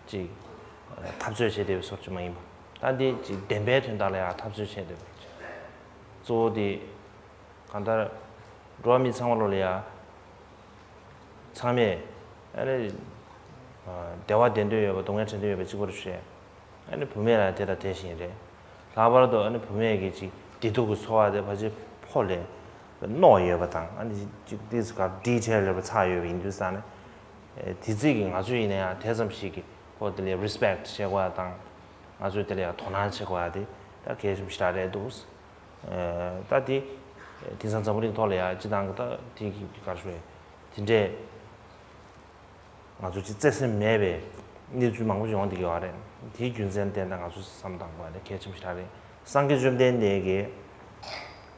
ཅིག་འཐབ་རྩོད་བྱེད་བསྡད་པའི་བཟོ་ཅིག་མ་ཡིན་པ། ད་འདི་ཅིག་བདེན་པའི་དོན་དག་ལ་ཡ་འཐབ་རྩོད་བྱེད་བསྡད་པ། གཙོ་བོ་དེ་གང་ལྟར་འགྲོ་བ་མི་ཚང་མ་ལོ་ལ་ཡ་ཚང་མས་ཨ་ནི་བདེ་བ་བདེ་འདོད་ཡོད་པ། སྡུག་བསྔལ་བྲལ་འདོད་ཡོད་པ་གཅིག་པ་རེད་ཤག་ཨ་ནི་བུད་མེད་ལ་དེ་དང་དེ་བཞིན་རེད། ལྷག་པར་དུ་ཨ་ནི་བུད་མེད་ཀྱི་ཅིག་བདེ་སྡུག་གི་ཚོར་བ་དེ་ཕལ་ཆེར་ཕོ་ལས་རྣོ་ཡོད་པ་དང་། ཨ་ནི་ཅིག་ཏིས་ག་ཌི་ཊེལ་ལ་ཚ་ཡོད་པ་ཡིན་དུས་ཙང་ནས། དེ་རྩིས་ཀྱི་ང་ཚོ་ཡིན་ན་ཡང་དེ་ཙམ་ཞིག་གི་ཁོ་དེ་ལ་རི་སི་པེག་ཊི་བྱེད་དགོས་ཡ་དང་། ང་ཚོས་དེ་ལ་ཡང་དོ་སྣང་བྱེད་དགོས་ཡ་དེ་ད་གལ་ཆེན་པོ་ཞེ་དྲག་རེད་འདུག་ད་དེ་དེང་སང་འཛམ་བུ་གླིང་ཐོག་ལ་ཡང་སྤྱི་བཏང་གི་ད་དེ་གི་ག་རེ་ཞུ་དེ་འདྲས་ང་ཚོ་ཅིག་བརྩེ་སེམས་མེད་པའི་གནས་ཚུལ་མང་པོ་ཞིག་ཡོང་བསྡད་ཀྱི་ཡོད་རེད། དེའི་རྒྱུ་མཚན་བརྟེན་ནས་ང་ཚོས་བསམ་བཏང་དགོས་པ་དེ་གལ་ཆེན་པོ་ཞིག་རེད། སངས་རྒྱས་བཅོམ་ལྡན་འདས་ཀྱིས་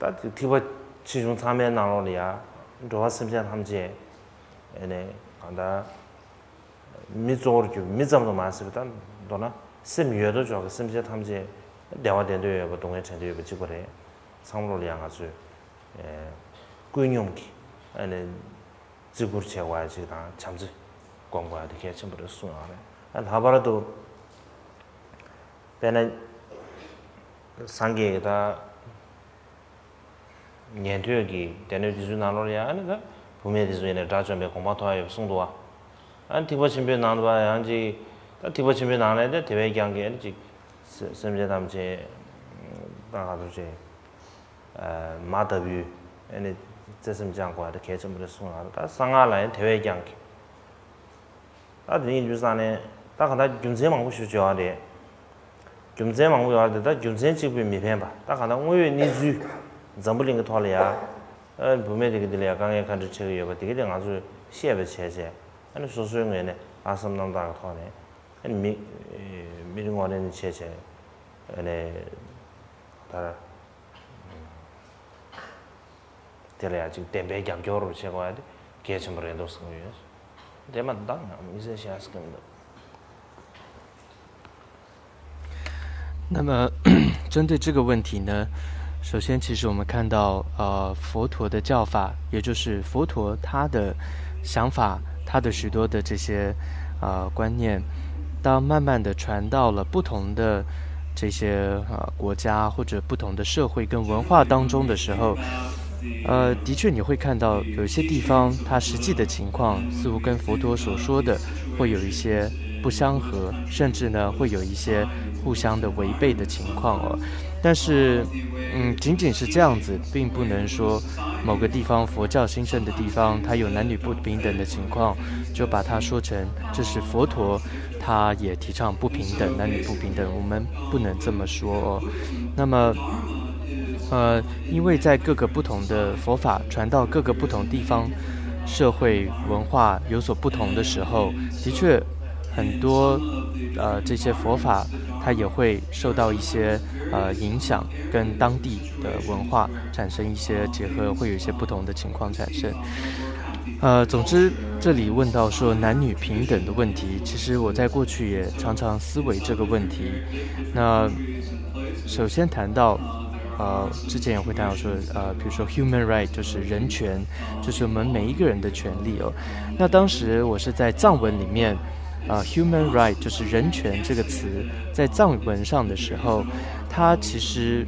ད་ཐིགས་པ་ ཆེ་ཆུང་ཚང་མའི་ནང་ལོགས་ལ་ཡ། འགྲོ་བ་སེམས་ཅན་ཐམས་ཅད་ཨེ་ནས་གང་ལྟར་མི་གཙོ་བོར་གྱུར། མི་ཙམ་དུ་མ་ཟད་པའི་ད་མདོར་ན་སེམས་ཡོད་དོ་ཅོག་གི་སེམས་ཅན་ཐམས་ཅད་བདེ་བ་བདེ་འདོད་ཡོད་པ། སྡུག་བསྔལ་བྲལ་འདོད་ཡོད་པ་གཅིག་པ་རེད། ཚང་མ་ལོགས་ལ་ཡ་ང་ཚོས་ཨེ་ཀུན་སྙོམས་ཀྱིས་ཨེ་ནས་བརྩི་བཀུར་བྱེད་དགོས་ཡ་གཅིག་དང་། བྱམས་བརྩེ་སྒོམ་དགོས་ཡ་དེ་གལ་ཆེན་པོ་རེད་གསུངས་ཡོད་རེད། ཨ་ལྷག་པར་དུ་དཔེར་ན་སངས་རྒྱས་ཀྱི་ད་ཉན་ཐོས་ཀྱི་སྡེ་སྣོད་དེ་ཚོའི་ནང་ལོགས་ལ་ཡང་ཨ་ནི་ད་བུད་མེད་དེ་ཚོ་ཡིན་ན་དགྲ་བཅོམ་པའི་དགོངས་པ་མཐོང་ཡ་ཡོད་པ་གསུངས་འདུག་བ། ཨ་ནི་ཐེག་པ་ཆེན་པོའི་ནང་དུ་བ་ཡང་ཅིག་ད་ཐེག་པ་ཆེན་པོའི་ནང་ལ་ཡང་དེ་བས་ཀྱང་གི་ཨ་ནི་ཅིག་སེམས་ཅན་ཐམས་ཅད་ད་ག་ཚོད་ཅིག་མ་ལྟ་བུའི་ཨ་ནི་བརྩེ་སེམས་བཅངས་དགོས་ཡ་དེ་གལ་ཆེན་པོ་རེད་གསུངས་ཡོད་རེད། ད་གསང་སྔགས་ལ་ཡང་དེ་བས་ཀྱང་གི། ད་དེ་ཡིན་དུས་ཙང་ནས་ད་ག་ད་རྒྱུ་མཚན་མང་པོ་ཞིག་བརྗོད་པ་རེད། རྒྱུ་མཚན་མང་པོ་ཡོད་རེད། ད་རྒྱུ་མཚན་གཅིག་པུས་མི་ཕན་པ། ད་ག་ད་དངོས་ཡོད་གནས་ཚུལ་འཛམ་བུ་གླིང་གི་ཐོག་ལ་ཡ། ཨ་བུད་མེད་དེ་ག་དེ་ལ་ཡ་དཀའ་ངལ་ག་འདྲ་འཕྲད་ཀྱི་ཡོད་པ་དེ་ག་དེ་ང་ཚོས་ཤེས་པ་བྱས་བྱས། ཨ་ནི་སོ་སོའི་ངོས་ནས་ལྷག་བསམ་རྣམ་དག་གི་ཐོག་ནས་ཨ་ནི་མི་མི་རེ་ངོ་རེ་ནས་བྱས་བྱས། ཨ་ནི་ད། དེ་ལ་ཡང་ཅིག་བདེན་པའི་རྒྱབ་སྐྱོར་བྱེད་དགོས་ཡ་དེ་གལ་ཆེན་པོ་རེད་འདུག་བསམ་གྱི་ཡོད། དེ་མ་གཏོགས་ང་དམིགས་བསལ་བཤད་ས་གང་མི་འདུག། 那么，针对这个问题呢，首先，其实我们看到，呃，佛陀的教法，也就是佛陀他的想法，他的许多的这些，呃，观念，当慢慢的传到了不同的这些，呃，国家或者不同的社会跟文化当中的时候，呃，的确你会看到有一些地方，它实际的情况似乎跟佛陀所说的会有一些不相合，甚至呢，会有一些互相的违背的情况哦。但是，嗯，仅仅是这样子，并不能说某个地方佛教兴盛的地方，它有男女不平等的情况，就把它说成这是佛陀，他也提倡不平等，男女不平等，我们不能这么说哦。那么，呃，因为在各个不同的佛法传到各个不同地方，社会文化有所不同的时候，的确很多，呃，这些佛法它也会受到一些，呃，影响，跟当地的文化产生一些结合，会有一些不同的情况产生。呃，总之，这里问到说男女平等的问题，其实我在过去也常常思维这个问题。那首先谈到，呃，之前也会谈到说，呃，比如说 human right 就是人权，就是我们每一个人的权利哦。那当时我是在藏文里面，呃，human right 就是人权这个词，在藏文上的时候，它其实，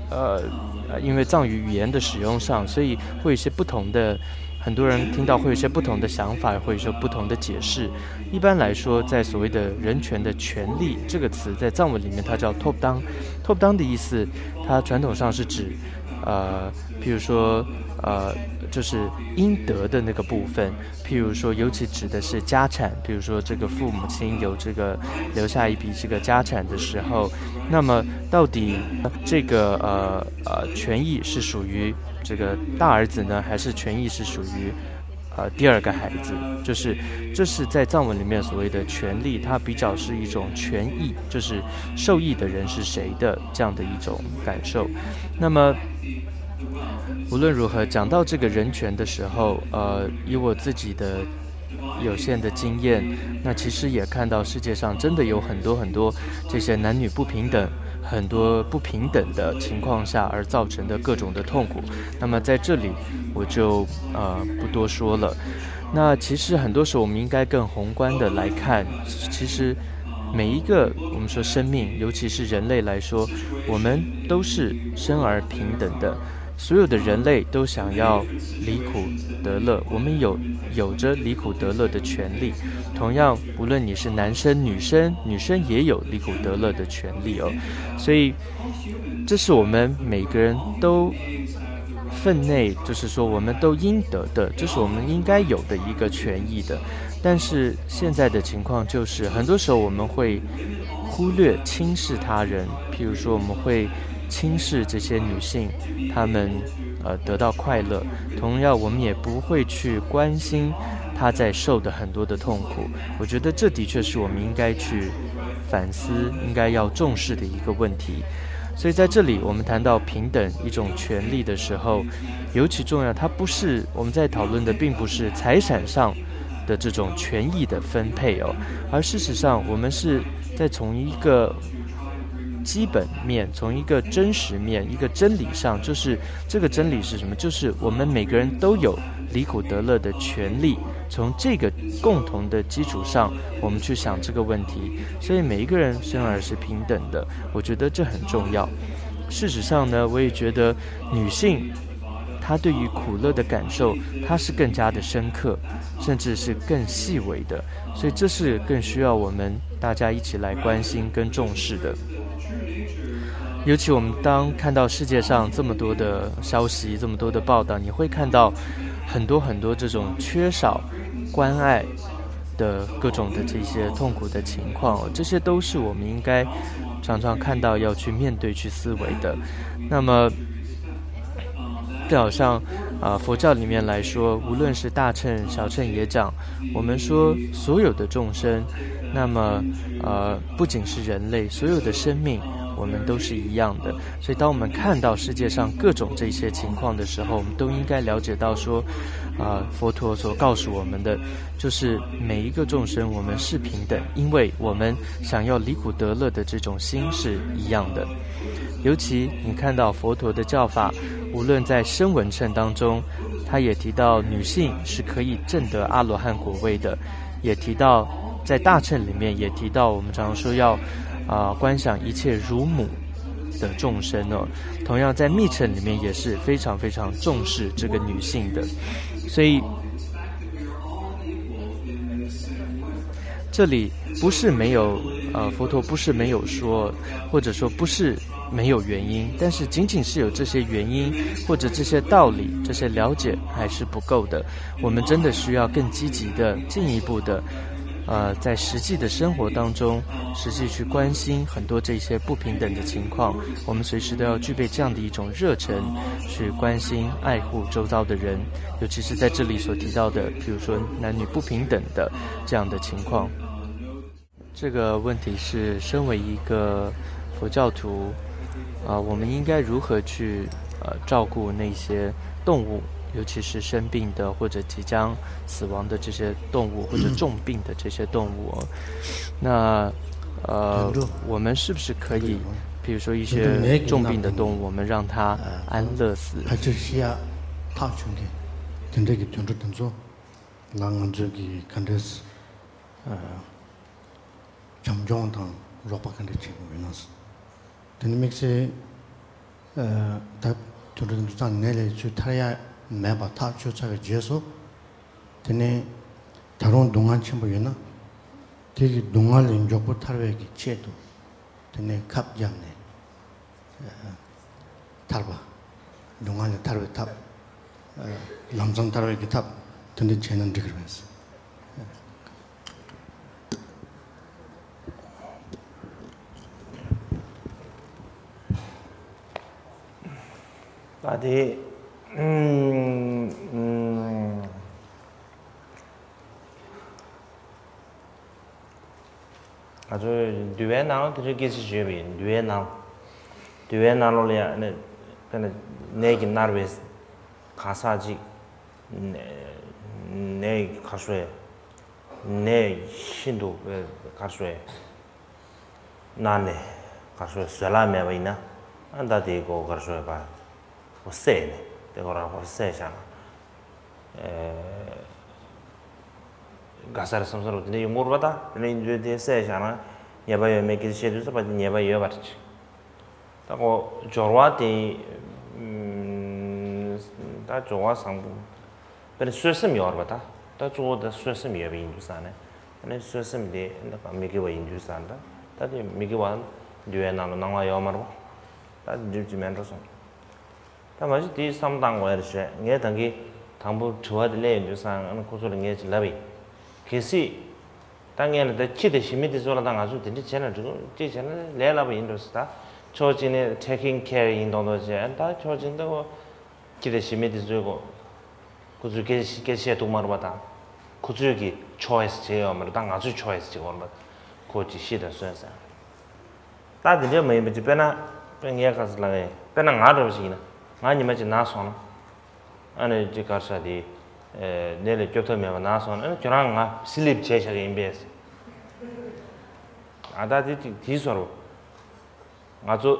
呃，呃，因为藏语语言的使用上，所以会有一些不同的，很多人听到会有一些不同的想法，会有一些不同的解释。一般来说，在所谓的人权的权利这个词，在藏文里面它叫 top down。top down 的意思，它传统上是指，呃，譬如说，呃，就是应得的那个部分。譬如说，尤其指的是家产，比如说这个父母亲有这个留下一笔这个家产的时候，那么到底这个，呃，呃，权益是属于这个大儿子呢，还是权益是属于，呃，第二个孩子？就是这是在藏文里面所谓的权利，它比较是一种权益，就是受益的人是谁的这样的一种感受。那么无论如何，讲到这个人权的时候，呃，以我自己的有限的经验，那其实也看到世界上真的有很多很多这些男女不平等、很多不平等的情况下而造成的各种的痛苦。那么在这里我就，呃，不多说了。那其实很多时候我们应该更宏观的来看，其实每一个我们说生命，尤其是人类来说，我们都是生而平等的。所有的人类都想要离苦得乐，我们有，有着离苦得乐的权利。同样，无论你是男生女生，女生也有离苦得乐的权利哦。所以，这是我们每个人都分内，就是说我们都应得的，这是我们应该有的一个权益的。但是现在的情况就是，很多时候我们会忽略、轻视他人，譬如说我们会轻视这些女性，她们，呃，得到快乐。同样，我们也不会去关心她在受的很多的痛苦。我觉得这的确是我们应该去反思、应该要重视的一个问题。所以在这里，我们谈到平等一种权利的时候，尤其重要，它不是我们在讨论的，并不是财产上的这种权益的分配哦，而事实上，我们是在从一个基本面，从一个真实面，一个真理上，就是这个真理是什么？就是我们每个人都有离苦得乐的权利。从这个共同的基础上，我们去想这个问题，所以每一个人生而是平等的，我觉得这很重要。事实上呢，我也觉得女性她对于苦乐的感受，她是更加的深刻，甚至是更细微的，所以这是更需要我们大家一起来关心跟重视的。尤其我们当看到世界上这么多的消息，这么多的报道，你会看到很多很多这种缺少关爱的各种的这些痛苦的情况，这些都是我们应该常常看到要去面对、去思维的。那么，就好像啊、呃佛教里面来说，无论是大乘、小乘也讲，我们说所有的众生，那么呃，不仅是人类，所有的生命，我们都是一样的。所以，当我们看到世界上各种这些情况的时候，我们都应该了解到说，啊、佛陀所告诉我们的，就是每一个众生，我们是平等，因为我们想要离苦得乐的这种心是一样的。尤其你看到佛陀的教法，无论在声闻乘当中，他也提到女性是可以证得阿罗汉果位的，也提到在大乘里面也提到，我们常说要啊、观想一切如母的众生哦。同样在密乘里面也是非常非常重视这个女性的，所以这里不是没有呃佛陀不是没有说，或者说不是没有原因，但是仅仅是有这些原因或者这些道理、这些了解还是不够的。我们真的需要更积极的、进一步的，呃，在实际的生活当中，实际去关心很多这些不平等的情况。我们随时都要具备这样的一种热忱，去关心、爱护周遭的人，尤其是在这里所提到的，比如说男女不平等的这样的情况。这个问题是，身为一个佛教徒，啊、我们应该如何去呃照顾那些动物，尤其是生病的或者即将死亡的这些动物，或者重病的这些动物哦？那呃，我们是不是可以，比如说一些重病的动物，我们让它安乐死？ ཕལ་ཆེར་ཤི་ཡ་ཐག་ཆོད་མཁན་དེ་འདྲ་གི་དུད་འགྲོ་དེ་ཚོ་ལ་ང་ཚོས་ཀྱི་ག་འདྲས་བྱམས་སྐྱོང་དང་རོགས་པ་ག་འདྲ་བྱེད་དགོས་ཡོད་ན། དེ་ནི་དམིགས་བསལ་ད་དུད་འགྲོ་འདི་ཚོ་ནད་ལས་ཚུར་ཐར་ཡ་མེད་པ་ཐག་ཆོད་ཚར་བའི་རྗེས་སུ། དེ་ནི་ད་རུང་སྡུག་བསྔལ་ཆེན་པོ་ཡོད་ན། དེ་གི་སྡུག་བསྔལ་ལས་མགྱོགས་པོ་ཐར་བའི་གི་ཆེད་དུ། དེ་ནི་ཁབ་བརྒྱབ་ནས་ཐར་པ། སྡུག་བསྔལ་ལས་ཐར་བའི་ཐབས། ལམ་སང་ཐར་བའི་གི་ཐབས་དེ་འདྲ་བྱས་ན་འགྲིག་གི་རེད། ད་དེ། ཨུམ། ཨུམ། ང་ཚོས་འདུལ་བའི་ནང་ལ་དེ་འདྲའི་སྐད་ཆ་བརྗོད་པ་ཡིན། འདུལ་བའི་ནང་། འདུལ་བའི་ནང་ལོགས་ལ་ཡང་ནི། དཔེར་ན་ནད་ཀྱིས་མནར་བའི་གང་ཟག་ཅིག་ནད་ག་རེ་ཟེར། ནད་ཤིན་ཏུ་ག་རེ་ཟེར། མནར་ནས་ག་རེ་ཟེར། བཟོད་གླགས་མེད་པ་ཡིན་ན། ཨ་ད་དེའི་མགོ་ག་རེ་ཟེར་བ། ཁོ་བསད་ནས་དེ་ཁོ་རང་ཁོ་བསད་བཞག་ན། ཨེ། དགའ་ས་རེད་བསམ་ས་རེད། དེ་འདྲ་ཡོང་གི་རེད་པ། ད་དེ་འདྲ་ཡིན་དུས་དེ་བསད་བཞག་ན་ཉེས་པ་ཡོད་མེད་སྐད་ཆ་བཤད་དུས་ཙམ་པ་དེ་ཉེས་པ་ཡོད་པ་རེད། ད་ཁོ་སྦྱོར་བ་དེ། ཨུམ། ད་སྦྱོར་བ་བཟང་པོ། དཔེར་ན་གསོད་སེམས་ཡོད་རེད་པ། ད་ད་གཙོ་བོ་ད་གསོད་སེམས་ཡོད་པ་ཡིན་དུས་ཙང་ནས། ད་ནི་གསོད་སེམས་དེ་ད་མི་དགེ་བ་ཡིན་དུས་ཙང་ད། ད་དེ་མི་དགེ་བ་འདུལ་བའི་ནང་ལ་སྣང་བ་ཡོད་མ་རེད་པ། ད་འགྲིག་གི་མེད་འགྲོ་སོང་། ད་མ་གཞི་དེའི་བསམ་བློ་བཏང་དགོས་ཡ་རེད་ཤག་ངས་ད་གིན་དང་པོ་དྲི་བ་དེ་སླེབས་ཡོང་དུས་ཙང་ཨ་ནི་ཁོ་ཚོ་ལ་ངས་ཅིག་ལབ་ཡིན། གལ་སྲིད། ད་ངས་ལ་ད་ཁྱི་དང་ཞི་མི་དེ་ཚོ་ལ་ད་ང་ཚོས་དེ་འདྲ་བྱས་ན་འགྲིག་གོ་ཅིག་བྱས་ན་ལས་སླ་པོ་ཡིན་འགྲོ་ཟེར། ད་ཕྱོགས་གཅིག་ནས་taking care ཡིན་མདོག་མདོག་བྱས། ད་ཕྱོགས་གཅིག་ད་ཁོ་ཁྱི་དང་ཞི་མི་དེ་ཚོའི་གོ་ཁོ་ཚོས་སྐད་སྐད་བཤད་ཐུབ་མ་རེད་པ། ད་ཁོ་ཚོས་ཀྱི་choice བྱས་ཡོད་མ་རེད། ད་ང་ཚོས་choice བྱེད་དགོས་རེད་པ། ཁོ་ཅིག་ཤི་དང་གསོན་ཟེར། ད་དེ་འདྲ་མ་ཡིན་པ་ཅིག་དཔེར་ན། དཔེ་ངས་ག་ཚོད་ལབ་ཡིན། དཔེར་ན་ང་འདྲ་བ་ཞིག་ཡིན་ན། ང་ཉི་མ་གཅིག་ན་སོང་ན། ཨ་ནི་ཅིག་གར་ས་དེ། ཨེ། གནས་ལས་སྐྱོབ་ཐབས་མེད་པ་ན་སོང་ན། ཨ་ནི་ཁྱོད་རང་ང་སི་ལིབ་བྱས་བཞག་གི་ཡིན་པས། ཨ། ད་དེ་ཅིག་དེའི་བཟོ་འདྲ། ང་ཚོ།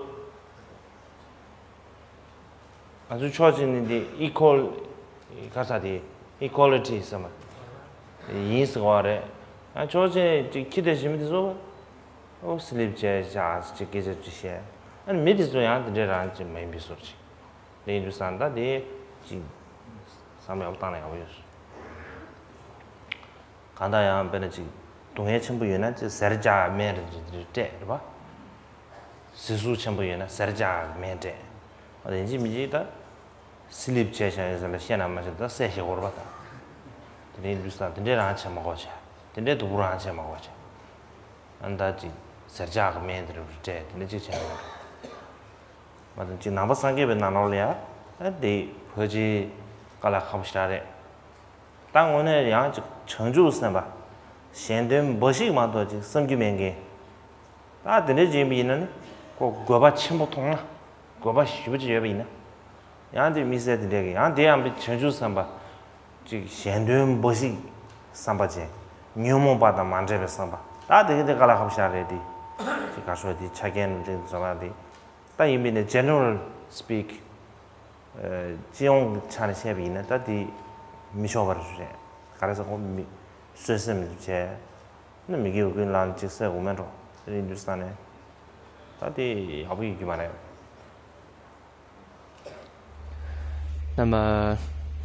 ང་ཚོ་ཕྱོགས་གཅིག་ནས་འདི་ཨི་ཁོལ། ག་ས་དེ། ཨི་ཁོ་ལི་ཊི་ཟེར་མ་ཡིན་ཟེར་བ་རེད། ཨ། ཕྱོགས་གཅིག་ཅིག་ཁྱི་དེ་ཞི་མི་དེ་ཚོ། ཨོ། སི་ལིབ་བྱས་བཞག་ཅིག་སྐད་ཆ་ཅིག་བཤད། ཨ་ནི་མི་དེ་ཚོ་ཡང་དེ་འདྲའི་རང་ཅིག་མ་ཡིན་པའི་བཟོ་འདྲ་ཅིག་རེད་འདུག་བསམ། ད་དེ་ཅིག་བསམ་ཡག་པོ་བཏང་ན་ཡག་པོ་ཡོད་བཟོ། གང་ལྟར་ཡང་དཔེར་ན་ཅིག་སྡུག་བསྔལ་ཆེན་པོ་ཡོད་ན་ཅིག་ཟེར་བྱ་སྨན་རེ་རེ་སྤྲད་རེད་པ། ཟིལ་ཟུག་ཆེན་པོ་ཡོད་ན་ཟེར་བྱ་སྨན་སྤྲད། ཨ། དེ་ཡིན་གཅིག་མིན་གཅིག་ད་སི་ལིབ་བྱས་བཞག་ཡོད་ཟེར་ལ་བཤད་ན་མ་བཤད་ད་བསད་ཤེས་དགོས་རེད་པ། ད་དེ་འདྲའི་ལུས་བསམ་དེ་འདྲའི་རང་བྱེད་མ་དགོས་བྱས། དེ་འདྲའི་སྡུག་པོ་རང་བྱེད་མ་དགོས་བྱས། ཨ་ནི་ད་ཅིག་ཟེར་བྱ་གི་སྨན་དེ་རེ་རེ་སྤྲད། དེ་འདྲ་ཅིག་བྱས་ཡོད་རེད། མ་གཏོགས་ཅིག་ནང་པ་སངས་རྒྱས་པའི་ནང་ལོགས་ལ་ཡ། ཨ། དེ་ཕལ་ཆེར་དཀའ་ལས་ཁག་པོ་ཞེ་དྲག་རེད། ད་དངོས་གནས་ཡང་ཅིག་བྱང་ཆུབ་སེམས་དཔའ། གཞན་དོན་འབའ་ཞིག་མ་གཏོགས་ཅིག་བསམ་རྒྱུ་མེད་མཁན། ད་དེ་འདྲ་ཅིག་ཡིན་པ་ཡིན་ན་ནི། ཁོ་དགོས་པ་ཆེན་པོ་མཐོང་ན། དགོས་པ་ཞེ་པོ་ཅིག་ཡོད་པ་ཡིན་ན། ཡང་དེ་དམིགས་བསལ་དེ་འདྲ་གི། ཡང་དེ་ཡང་བྱང་ཆུབ་སེམས་དཔའ། ཅིག་གཞན་དོན་འབའ་ཞིག་བསམ་པ་ཅན། ཉོན་མོངས་པ་དང་མ་འདྲེས་པའི་བསམ་པ། ད་དེ་གི་དེ་དཀའ་ལས་ཁག་པོ་ཞེ་དྲག་རེད་དེ། ཅིག་ག་ཤོད་དེ་ཆ་རྐྱེན་དེ་ཚོ་ལ་དེ། ད་ཡིན་པས་ན་general speak། ཨ། སྤྱི་ཡོངས་ཀྱི་ཆ་ནས་བཤད་པ་ཡིན་ན་ད་དེ་མི་ཆོག་པ་རེད། ག་རེ་ཟེར། ཁོ་མི་གསོད་སེམས་བྱས་ན། མི་དགེ་བ་ཀུན་བླངས་ཅིག་བསད་དགོས་མེད་འགྲོ། དེ་རིང་དུས་ས་ནས་ད་དེ་ཡག་པོ་ཡོད་རྒྱུ་མ་རེད། 那么，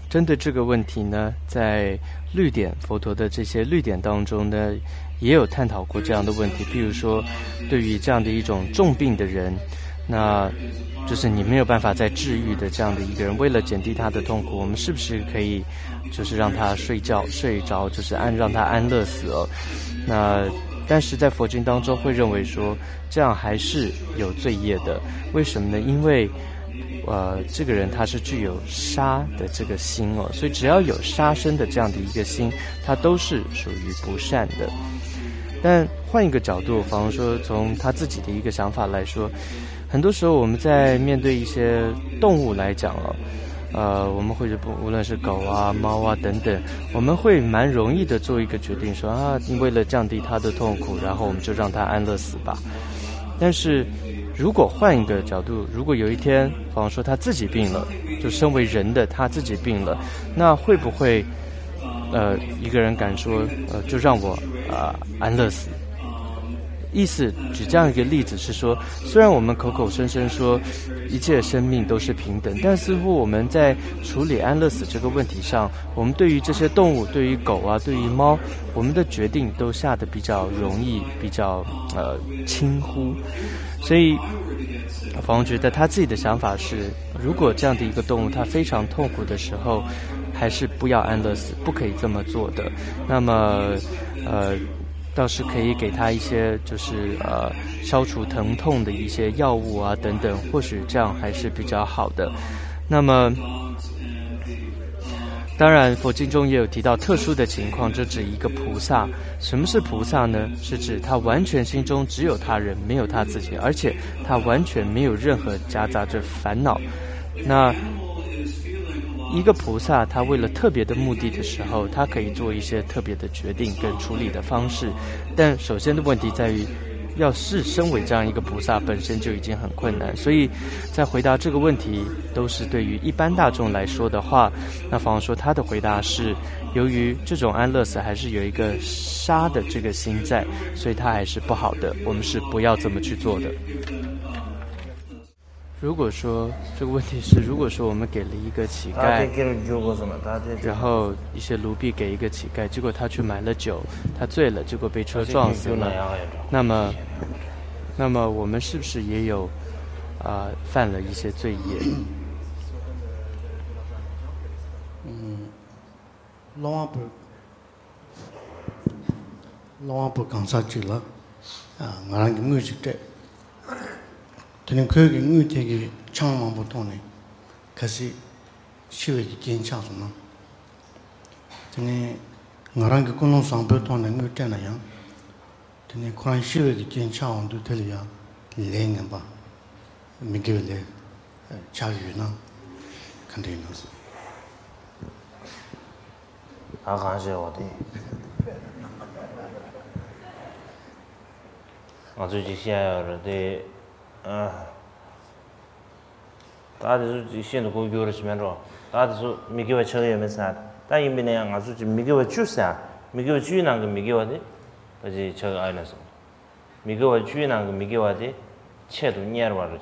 针对这个问题呢，在律典，佛陀的这些律典当中呢，也有探讨过这样的问题。譬如说，对于这样的一种重病的人，那就是你没有办法再治愈的这样的一个人，为了减低他的痛苦，我们是不是可以就是让他睡觉，睡着，就是安，让他安乐死哦？那但是在佛经当中会认为说，这样还是有罪业的。为什么呢？因为，呃，这个人他是具有杀的这个心哦，所以只要有杀生的这样的一个心，他都是属于不善的。但换一个角度，比方说从他自己的一个想法来说，很多时候我们在面对一些动物来讲哦，呃，我们会是不，无论是狗啊、猫啊等等，我们会蛮容易的做一个决定，说啊，为了降低它的痛苦，然后我们就让它安乐死吧。但是如果换一个角度，如果有一天，比方说他自己病了，就身为人的他自己病了，那会不会，呃，一个人敢说，呃，就让我，呃，安乐死？意思举这样一个例子是说，虽然我们口口声声说一切生命都是平等，但似乎我们在处理安乐死这个问题上，我们对于这些动物，对于狗啊，对于猫，我们的决定都下得比较容易，比较，呃，轻忽。所以，法王觉得他自己的想法是，如果这样的一个动物它非常痛苦的时候，还是不要安乐死，不可以这么做的。那么，呃，倒是可以给他一些，就是，呃，消除疼痛的一些药物啊等等，或许这样还是比较好的。那么，当然，佛经中也有提到特殊的情况，就指一个菩萨。什么是菩萨呢？是指他完全心中只有他人，没有他自己，而且他完全没有任何夹杂着烦恼。那一个菩萨，他为了特别的目的的时候，他可以做一些特别的决定跟处理的方式。但首先的问题在于，要是身为这样一个菩萨，本身就已经很困难。所以，在回答这个问题，都是对于一般大众来说的话，那法王说他的回答是，由于这种安乐死还是有一个杀的这个心在，所以他还是不好的，我们是不要这么去做的。如果说这个问题是，如果说我们给了一个乞丐，然后一些奴婢给一个乞丐，结果他去买了酒，他醉了，结果被车撞死了，那么，那么我们是不是也有，啊，犯了一些罪业？ ཨུམ། སློབ་དཔོན་པོ། སློབ་དཔོན་པོ་གང་ཟག་ཅིག་ལ། ཨ། ང་རང་གིས་དངུལ་ཅིག་སྤྲད། དེ་ནས་ཁོས་ཀྱིས་དངུལ་དེ་གི་ཆང་མང་པོ་བཏུངས་ནས། གལ་སྲིད་ཤི་བའི་གི་རྐྱེན་ཆགས་སོང་ན། དེ་ནས་ང་རང་གིས་ཀུན་སློང་བཟང་པོའི་ཐོག་ནས་དངུལ་སྤྲད་ན་ཡང་། དེ་ནས་ཁོ་རང་ཤི་བའི་གི་རྐྱེན་ཆགས་འོང་དུས་དེ་ལ་ཡང་ལས་ངན་པ། མི་དགེ་བའི་ལས་ཆགས་ཡོད་ན་ག་འདྲ་ཡིན་ནམ་ཟེར། ད་གང་བྱས་པ་དེ། ང་ཚོས་ཅིག་བཤད་ཡ་ཡོད་རེད་དེ། ཨ། ད་དེ་ཚོ་ཅིག་ཤིན་ཏུ་ལྐོག་གྱུར་རེད་ཞེས་མེད་འགྲོ། ད་དེ་ཚོ་མི་དགེ་བ་ཆགས་ཡོད་མེད་ཟེར། ད་ཡིན་པས་ན་ཡང་ང་ཚོ་ཅིག་མི་དགེ་བ་བཅུ་ཟེར། མི་དགེ་བ་བཅུའི་ནང་གི་མི་དགེ་བ་དེ་ད་ཅིག་ཆགས་ཨ་ཡོད་ན་སོང་། མི་དགེ་བ་བཅུའི་ནང་གི་མི་དགེ་བ་དེ་ཆེད་དུ་གཉེར་བར་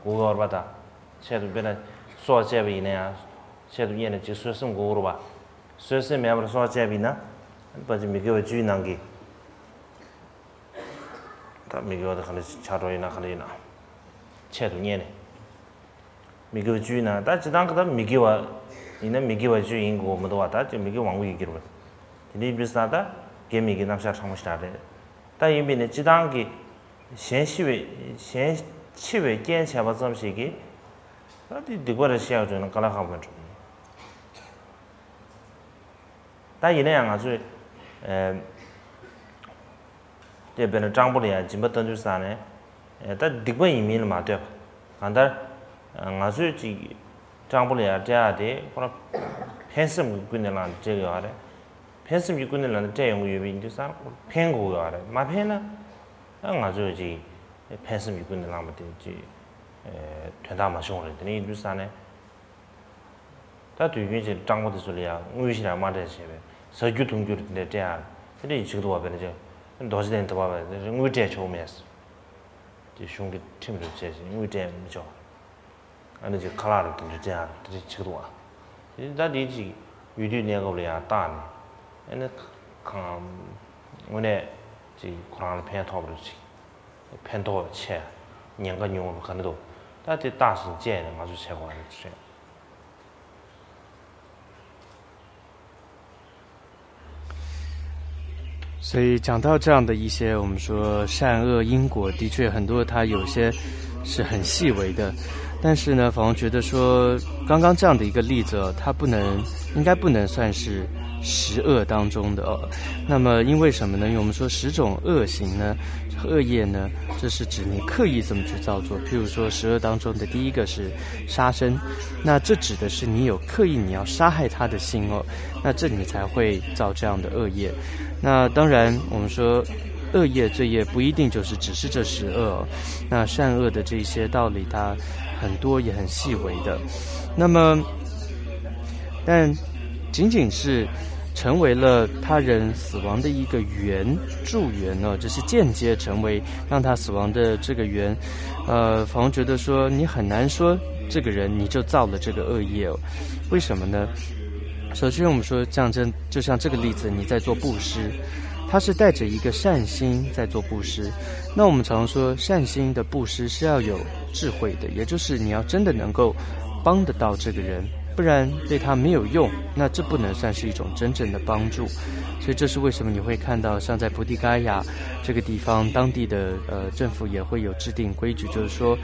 གོ་དགོས་པ་དང་། ཆེད་དུ་དཔེར་ན་སྲོག་བཅད་པ་ཡིན་ན་ཡང་། ཆེད་དུ་གཉེར་ནས་ཅིག་གསོད་སེམས་དགོས་རུ་བ། གསོད་སེམས་མེད་པར་སྲོག་བཅད་པ་ཡིན་ན། པ་ཅིག་མི་དགེ་བ་བཅུའི་ནང་གི། ད་མི་དགེ་བ་དེ་ག་འདྲ་ཆགས་འགྲོ་ཡིན་ན་ག་འདྲ་ཡིན་ན། ཆེད་དུ་གཉེར་ནས། མི་དགེ་བ་བཅུའི་ནང་ད་སྤྱི་བཏང་གི་ད་མི་དགེ་བ་ཡིན་ན་མི་དགེ་བ་བཅུ་ཡིན་དགོས་མི་འདུག་བ། ད་ཅིག་མི་དགེ་མང་པོ་ཡོད་ཀྱི་རེད་བ། དེ་འདྲའི་ཡིན་དུས་ཙང་ད་དགེ་མི་དགེ་རྣམ་གཞག་ཕྲ་མོ་ཞིག་རེད། ད་ཡིན་པས་ན་སྤྱི་བཏང་གི་གཞན་ཤི་བའི་གཞན་འཆི་བའི་རྐྱེན་བྱས་པ་ཙམ་ཞིག་གིས་ད་དེ་སྡིག་པ་རེད་བཤད་ཡོང་བྱུང་ན་དཀའ་ལས་ཁག་པོ་མེད་འགྲོ། ད་ཡིན་ན་ཡང་ང་ཚོས་ཨེ། དེ་དཔེར་ན་སྤྲང་པོ་ལ་ཡང་སྦྱིན་པ་ལྟ་དུས་ཙང་ནས་ཨེ། ད་སྡིག་པ་ཡིན་མིན་ལ་མ་ལྟོས་པ། གང་ལྟར་ང་ཚོས་ཅིག་སྤྲང་པོ་ལ་ཡང་སྤྲད་ཡག་དེ་ཁོ་རང་ཕན་སེམས་ཀྱི་ཀུན་ནས་བསླངས་ནས་སྤྲད་ཀྱི་ཡོད་རེད། ཕན་སེམས་ཀྱི་ཀུན་ནས་བསླངས་ནས་སྤྲད་ཡོང་གི་ཡོད་པ་ཡིན་དུས་ཙང་ཁོ་ཕན་དགོས་ཀྱི་ཡོད་རེད། མ་ཕན་ན་ང་ཚོས་ཅིག་ཕན་སེམས་ཀྱི་ཀུན་ནས་བསླངས་པ་དེ་ཅིག་དོན་དག་མ་བྱུང་རེད། དེ་ནས་ཡིན་དུས་ཙང་ནས། ད་དུས་རྒྱུན་ཅིག་སྤྲང་པོ་དེ་ཚོ་ལ་ཡང་དངུལ་ཞིག་ཡང་མ་སྤྲད་བྱས་པས་ཟ་རྒྱུ་འཐུང་རྒྱུ་རེད། དེ་འདྲ་སྤྲད་ཡག་དེ་འདྲ་ཡིན་ཆོག་འདུག་བ། དཔེར་ན་ཅིག་རྡོ་རྗེ་གདན་དུ་བ་བས་དངུལ་སྤྲད་ཆོག་མེད། དེ་གཞུང་གི་ཁྲིམས་རེད་བྱས་ཤིང་དངུལ་སྤྲད་མི་ཆོག་ཨ་ནི་ཅིག་ཁ་ལག་རེད་དེ་འདྲ་སྤྲད་ཡག་རེད། དེ་འདྲ་ཆོག་འདུག་བ། དེ་ད་དེ་ཅིག་ཡུལ་དུས་གནས་སྐབས་ལ་ཡང་བརྟག་ནས་ཨ་ནི་གང་དངོས་གནས་ཅིག་ཁོ་རང་ལ་ཕན་ཐོགས་པ་རེད་ཅིག་ཕན་ཐོགས་ཆེ། ཉེན་ཁ་ཉུང་བ་ག་འདྲ་འདུག་ད་དེ་བརྟག་ཞིང་དཔྱད་ནས་ང་ཚོས་བྱེད་དགོས་པ་རེད། 所以讲到这样的一些，我们说善恶因果，的确很多它有些是很细微的，但是呢，反而觉得说，刚刚这样的一个例子哦，它不能，应该不能算是十恶当中的哦。那么因为什么呢？因为我们说十种恶行呢，恶业呢，这是指你刻意这么去造作。譬如说，十恶当中的第一个是杀生，那这指的是你有刻意你要杀害他的心哦，那这你才会造这样的恶业。那当然，我们说恶业、罪业不一定就是只是这十恶哦，那善恶的这些道理，它很多也很细微的。那么，但仅仅是成为了他人死亡的一个缘，助缘呢，只是间接成为让他死亡的这个缘，呃，反而觉得说你很难说这个人你就造了这个恶业哦。为什么呢？首先，我们说像这，就像这个例子，你在做布施，他是带着一个善心在做布施。那我们常说善心的布施是要有智慧的，也就是你要真的能够帮得到这个人，不然对他没有用，那这不能算是一种真正的帮助。所以这是为什么你会看到像在菩提伽亚这个地方，当地的，呃，政府也会有制定规矩，就是说，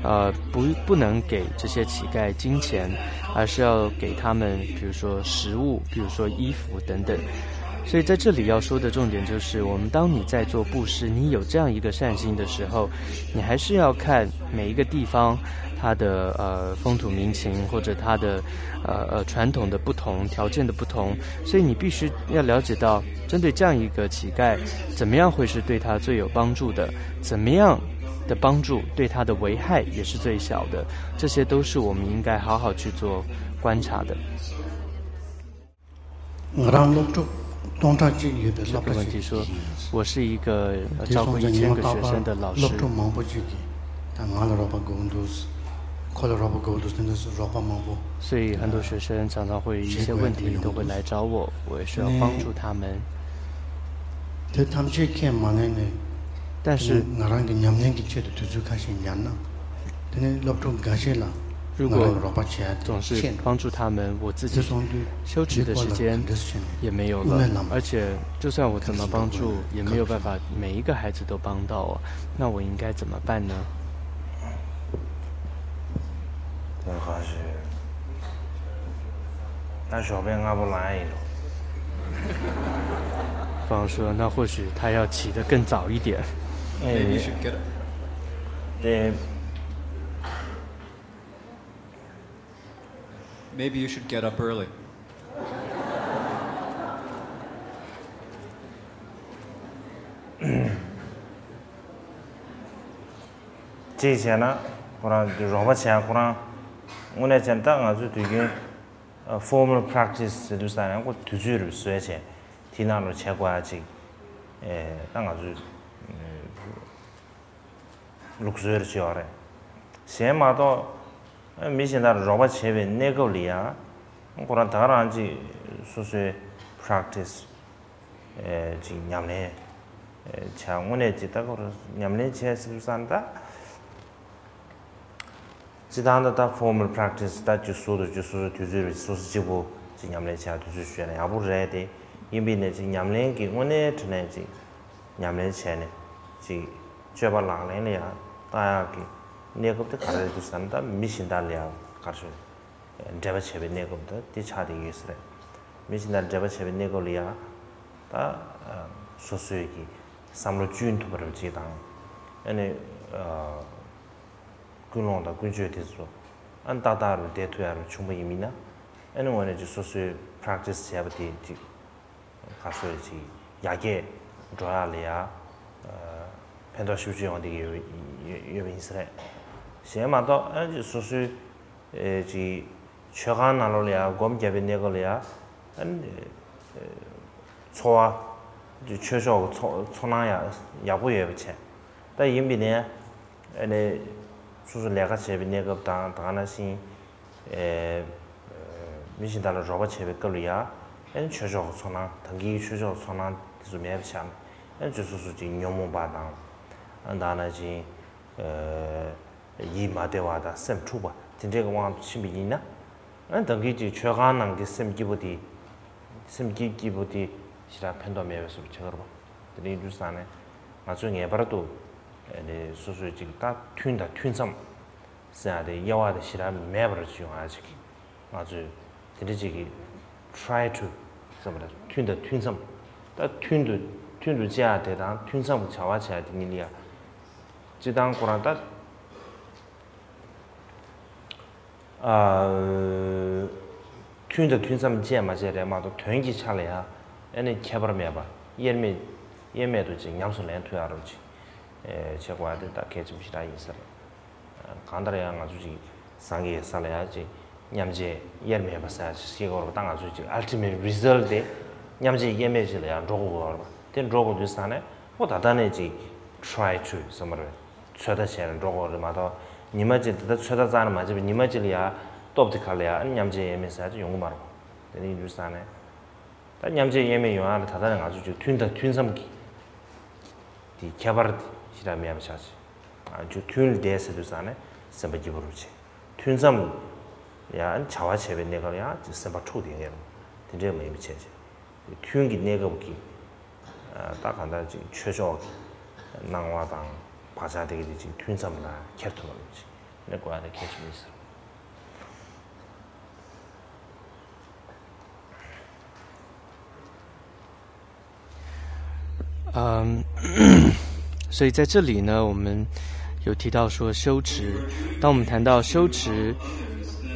呃，不，不能给这些乞丐金钱，而是要给他们，比如说食物，比如说衣服等等。所以在这里要说的重点就是，我们当你在做布施，你有这样一个善心的时候，你还是要看每一个地方它的，呃，风土民情，或者它的，呃，呃，传统的不同、条件的不同，所以你必须要了解到，针对这样一个乞丐，怎么样会是对他最有帮助的，怎么样的帮助对他的危害也是最小的，这些都是我们应该好好去做观察的。 ང་རང་སློབ་ཕྲུག་སྟོང་ཕྲག་གཅིག་ཡོད་པའི་སློབ་གྲྭ་ཞིག་ཡིན། 我是一个，呃，照顾一千个学生的老师。 སློབ་ཕྲུག་མང་པོ་ཅིག་གིས་ད་ང་ལ་རོགས་པ་དགོས་འདུག་ཁོ་ལ་རོགས་པ་དགོས་འདུག་དེ་འདྲ་རོགས་པ་མང་པོ། 所以很多学生常常会有一些问题都会来找我，我也需要帮助他们。 དེ་ཐམས་ཅད་ཁས་མ་ལེན་ནས། 但是 ང་རང་གི་ཉམས་ལེན་གྱི་ཆེད་དུ་དུས་ཚོད་ཁ་ཤས་ཉར་ན། དེ་ནས་སློབ་ཕྲུག་འགའ་ཤས་ལ་ང་རང་གི་རོགས་པ་བྱེད་ཡ་དེ་ཤེས་འགྲོ། 帮助他们，我自己休息的时间也没有了，而且就算我怎么帮助，也没有办法每一个孩子都帮到啊，那我应该怎么办呢？ ཁ་ཤས། ད་ཞོགས་པ་སྔ་པོ་ལངས་ཡིན་འགྲོ། 方说，那或许他要起得更早一点。 ཨེ། དེ། Maybe you should get up early. གཅིག་བྱས་ན་ཁོ་རང་རོགས་པ་བྱས་ཁོ་རང་དངོས་གནས་བྱས་ན་ད་ང་ཚོའི་དུས་རྒྱུན་formal practice ཟེར་དུས་ས་ཡང་ཁོ་དུས་ཚོད་རེ་བཟོས་བྱས་དེའི་ནང་ལ་བྱེད་དགོས་ཡ་ཅིག་ད་ང་ཚོའི་ལུགས་སྲོལ་རེ་ཅིག་ཡོད་རེད། གཞན་མ་གཏོགས་མི་གཞན་དག་རོགས་པ་བྱེད་པའི་གནས་སྐབས་ལ་ཡང་ཁོ་རང་ད་ག་རང་ཅིག་སོ་སོའི་practice ཅིག་ཉམས་ལེན་བྱ་དངོས་གནས་ཅིག་ད་ཁོ་རང་ཉམས་ལེན་བྱས་ཟེར་དུས་ས་ན་ད། སྤྱི་བཏང་ད་ལྟ་formal practice ད་ཅིག་ཟུར་དུ་ཅིག་སོ་སོའི་དུས་ཚོད་རེ་སོ་སོ་གཅིག་པུ་ཅིག་ཉམས་ལེན་བྱ་དུས་ཚོད་ཞུས་ན་ཡག་པོ་རེད་དེ། ཡིན་པའི་ནས་ཅིག་ཉམས་ལེན་གྱི་དངོས་གནས་དྲིན་ལན་ཅིག་ཉམས་ལེན་བྱས་ནས་ཅིག་སྤྱོད་པ་ལག་ལེན་ལ་ཡང་བསྟར་ཡག་གི་གནས་སྐབས་དེ་ག་རེ་རེད་འདུག་ཟེར་ན་ད་མི་གཞན་དག་ལ་ཡང་ག་རེ་ཞུ་འབྲེལ་བ་བྱས་པའི་གནས་སྐབས་ད་དེ་ཆགས་བསྡད་ཡོད་ས་རེད། མི་གཞན་དག་འབྲེལ་བ་བྱས་པའི་གནས་སྐབས་ལ་ཡང་ད་སོ་སོའི་གི་བསམ་བློ་བཅུན་ཐུབ་པ་རེད་ཅིག་དང་ཨ་ནི། ཀུན་སློང་དང་ཀུན་སྤྱོད་དེ་ཚོ་ཨ་ནི་ཏག་ཏག་རུ་བསྡད་ཐུབ་ཡག་རུ་བྱུང་པ་ཡིན་མིན་ན་ཨ་ནི་དངོས་གནས་ཀྱི་སོ་སོའི་practice་བྱས་པ་དེ་ཅིག་ག་སོས་ཅིག་ཡར་རྒྱས་འགྲོ་ཡག་ལ་ཡ་ཕན་ཐོགས་ཤུགས་ཆེ་ཡོང་བསྡད་ཀྱི་ཡོད་པ་ཡིན་ས་རེད། གཞན་མ་གཏོགས་ཨ་ནི་ཅིག་སོ་སོའི་ཅིག་མཆོད་ཁང་ནང་ལོགས་ལ་ཡ་སྒོམ་བརྒྱབ་པའི་གནས་སྐབས་ལ་ཡ་ཨ་ནི་འཚོ་བ་ཅིག་ཆོས་ཕྱོགས་ཀྱི་ཚོར་སྣང་ཡག་ཡག་པོ་ཡོད་པ་བྱས། ད་ཡིན་པའི་ནས་ཨ་ནི་སོ་སོ་ལས་ཀ་བྱེད་པའི་གནས་སྐབས་དང་ད་ག་ནང་བཞིན་མི་གཞན་དག་ལ་རོགས་པ་བྱེད་པའི་སྐབས་ལ་ཡ་ཨ་ནི་ཆོས་ཕྱོགས་ཀྱི་ཚོར་སྣང་ད་གིན་ཆོས་ཕྱོགས་ཀྱི་ཚོར་སྣང་དེ་ཚོ་མེད་པ་ཆགས་ནས་ཨ་ནི་ཅིག་སོ་སོ་ཅིག་ཉོན་མོངས་པ་དང་ཨ་ནི་ད་ག་ནང་བཞིན་ཡིད་མ་བདེ་བ་དང་སེམས་འཁྲུགས་པ་དེ་འདྲའི་དབང་དུ་ཕྱིན་པ་ཡིན་ན་ཨ་ནི་ད་གིན་ཅིག་མཆོད་ཁང་ནང་གི་སེམས་སྐྱིད་པོ་དེ་སེམས་སྐྱིད་སྐྱིད་པོ་དེ་ཞེ་དྲག་ཕན་ཐོགས་མེད་པའི་བཟོ་འདྲ་ཆགས་ཀྱི་རེད་པ། དེ་འདྲ་ཡིན་དུས་ཙང་ནས་ང་ཚོས་ངེས་པར་དུ་ཨ་ནི་སོ་སོའི་ཅིག་ད་ཐུན་དང་ཐུན་མཚམས་ཟེར་ཡག་དེ་དབྱེ་བ་དེ་ཞེ་དྲག་མེད་པར་བྱུང་ཡག་ཅིག་ང་ཚོས་དེ་འདྲ་ཅིག་གི་try to་བསམ་པ་རེད། ཐུན་དང་ཐུན་མཚམས་ད་ཐུན་དུ་ཐུན་དུ་བཅད་ཡག་དེ་དང་ཐུན་མཚམས་ཀྱི་བྱ་བ་བྱེད་ཡག་དེ་གཉིས་ལ་ཡ་སྤྱི་བཏང་ཁོ་རང་ད། ཐུན་དང་ཐུན་མཚམས་བཅད་མ་བཅད་རེད་མ་གཏོགས་དོན་གྱི་ཆ་ལ་ཡང་ཨ་ནི་ཁྱད་པར་མེད་པ་དབྱེར་མེད་དབྱེར་མེད་དུ་ཅིག་ཉམས་སུ་ལེན་ཐུབ་ཡག་རུ་ཅིག་བྱེད་དགོས་ཡག་དེ་ད་གལ་ཆེན་པོ་ཞེ་དྲག་ཡིན་ས་རེད། གང་ལྟར་ཡང་ང་ཚོ་ཅིག་སངས་རྒྱས་ས་ལ་ཡང་ཅིག་མཉམ་རྗེས་དབྱེར་མེད་པ་ཟེར་ཡག་ཅིག་ཤེས་དགོས་རེད་པ། ད་ང་ཚོ་ཅིག་ultimate result་དེ་མཉམ་རྗེས་དབྱེར་མེད་ཅིག་ལ་ཡང་འགྲོ་དགོས་རེད་པ། དེ་འགྲོ་དགོས་དུས་ཙང་ནས་ཨོ་ད་ལྟ་ནས་ཅིག་try to་བསམ་པ་རེད། ཚོད་ལྟ་བྱས་ནས་འགྲོ་དགོས་རེད་མ་གཏོགས་ཉི་མ་གཅིག་ད་ལྟ་ཚོད་ལྟ་རྩ་ནས་མ་བྱས་པ་ཉི་མ་གཅིག་ལ་ཡ་སྟོབས་དེ་ག་ལ་ཡ་མཉམ་རྗེས་དབྱེར་མེད་ཟེར་ཡག་ཅིག་ཡོང་གི་མ་རེད། དེ་འདྲ་ཡིན་དུས་ཙང་ནས་ད་མཉམ་རྗེས་དབྱེར་མེད་ཡོང་ཡག་ལ་ད་ལྟ་ནས་ང་ཚོ་ཅིག་ཐུན་དང་ཐུན་མཚམས་ཀྱི་དེ་ཁྱད་པར་དེ་ཞེ་དྲག་མེད་པ་ཆགས་ཅིག་ཨ་ཅིག་ཐུན་ལ་བསྡད་ཟེར་དུས་ཙང་ནས་སེམས་པ་སྐྱིད་པོ་རུ་བྱེད། ཐུན་མཚམས་ཡ་བྱ་བ་བྱེད་པའི་གནས་སྐབས་ལ་ཡང་ཅིག་སེམས་པ་འཁྲུག་བསྡད་མཁན་རུ་དེ་འདྲས་མ་ཡིན་པ་བྱས་ཅིག་ཐུན་གྱི་གནས་སྐབས་ཀྱི་ད་གང་ལྟར་ཅིག་ཆོས་ཕྱོགས་ཀྱི་སྣང་བ་དང་བག་ཆགས་དེ་ག་དེ་ཅིག་ཐུན་མཚམས་ལ་འཁྱེར་ཐུབ་པ་ཅིག་གནས་དགོས་ཡག་དེ་གལ་ཆེན་པོ་ཡིན་ས་རེད།嗯，所以在这里呢，我们有提到说羞耻。当我们谈到羞耻，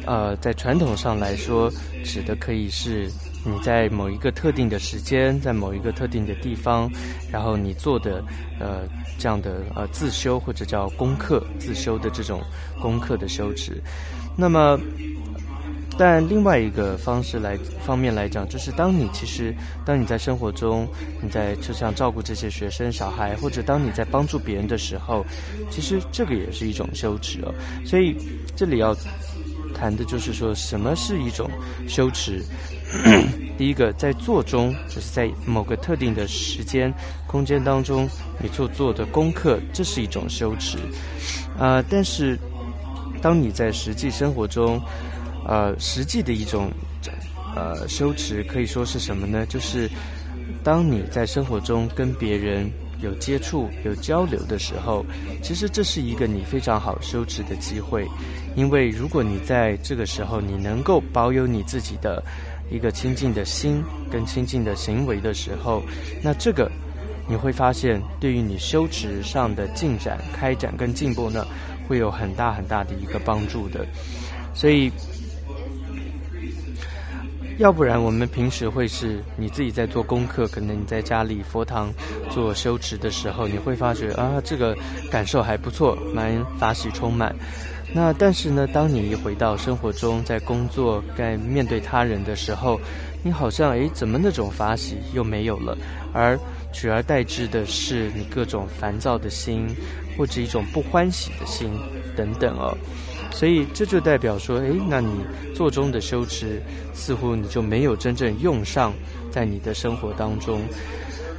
呃，在传统上来说，指的可以是你在某一个特定的时间，在某一个特定的地方，然后你做的呃这样的呃自修或者叫功课自修的这种功课的羞耻。那么，但另外一个方式来方面来讲，就是当你其实当你在生活中，你在就像照顾这些学生小孩，或者当你在帮助别人的时候，其实这个也是一种羞耻哦。所以这里要谈的就是说什么是一种羞耻。第一个，在做中，就是在某个特定的时间空间当中，你所做的功课，这是一种羞耻。啊、但是当你在实际生活中，呃，实际的一种呃羞耻可以说是什么呢？就是当你在生活中跟别人有接触、有交流的时候，其实这是一个你非常好羞耻的机会，因为如果你在这个时候你能够保有你自己的一个清净的心跟清净的行为的时候，那这个你会发现，对于你羞耻上的进展、开展跟进步呢，会有很大很大的一个帮助的。所以，要不然我们平时会是你自己在做功课，可能你在家里佛堂做修持的时候，你会发觉啊，这个感受还不错，蛮法喜充满。那但是呢，当你一回到生活中，在工作、在面对他人的时候，你好像诶，怎么那种法喜又没有了？而取而代之的是你各种烦躁的心，或者一种不欢喜的心等等哦。所以这就代表说，诶，那你坐中的修持，似乎你就没有真正用上在你的生活当中。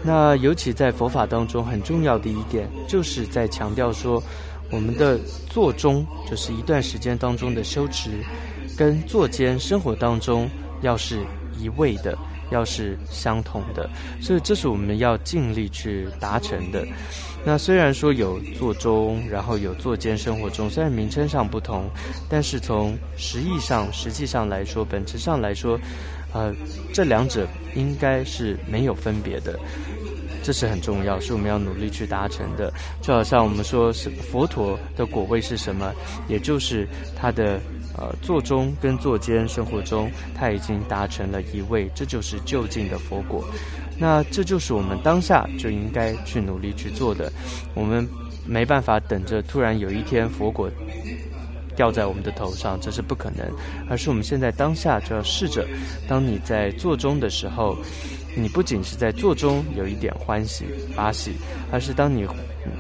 那尤其在佛法当中很重要的一点，就是在强调说，我们的坐中，就是一段时间当中的修持，跟坐间生活当中要是一味的，要是相同的，所以这是我们要尽力去达成的。那虽然说有坐中，然后有坐间生活中，虽然名称上不同，但是从实意上、实际上来说，本质上来说，呃，这两者应该是没有分别的。这是很重要，是我们要努力去达成的。就好像我们说是佛陀的果位是什么，也就是他的呃坐中跟坐间生活中，他已经达成了一位，这就是究竟的佛果。那这就是我们当下就应该去努力去做的。我们没办法等着突然有一天佛果掉在我们的头上，这是不可能。而是我们现在当下就要试着，当你在坐中的时候，你不仅是在坐中有一点欢喜、法喜，而是当你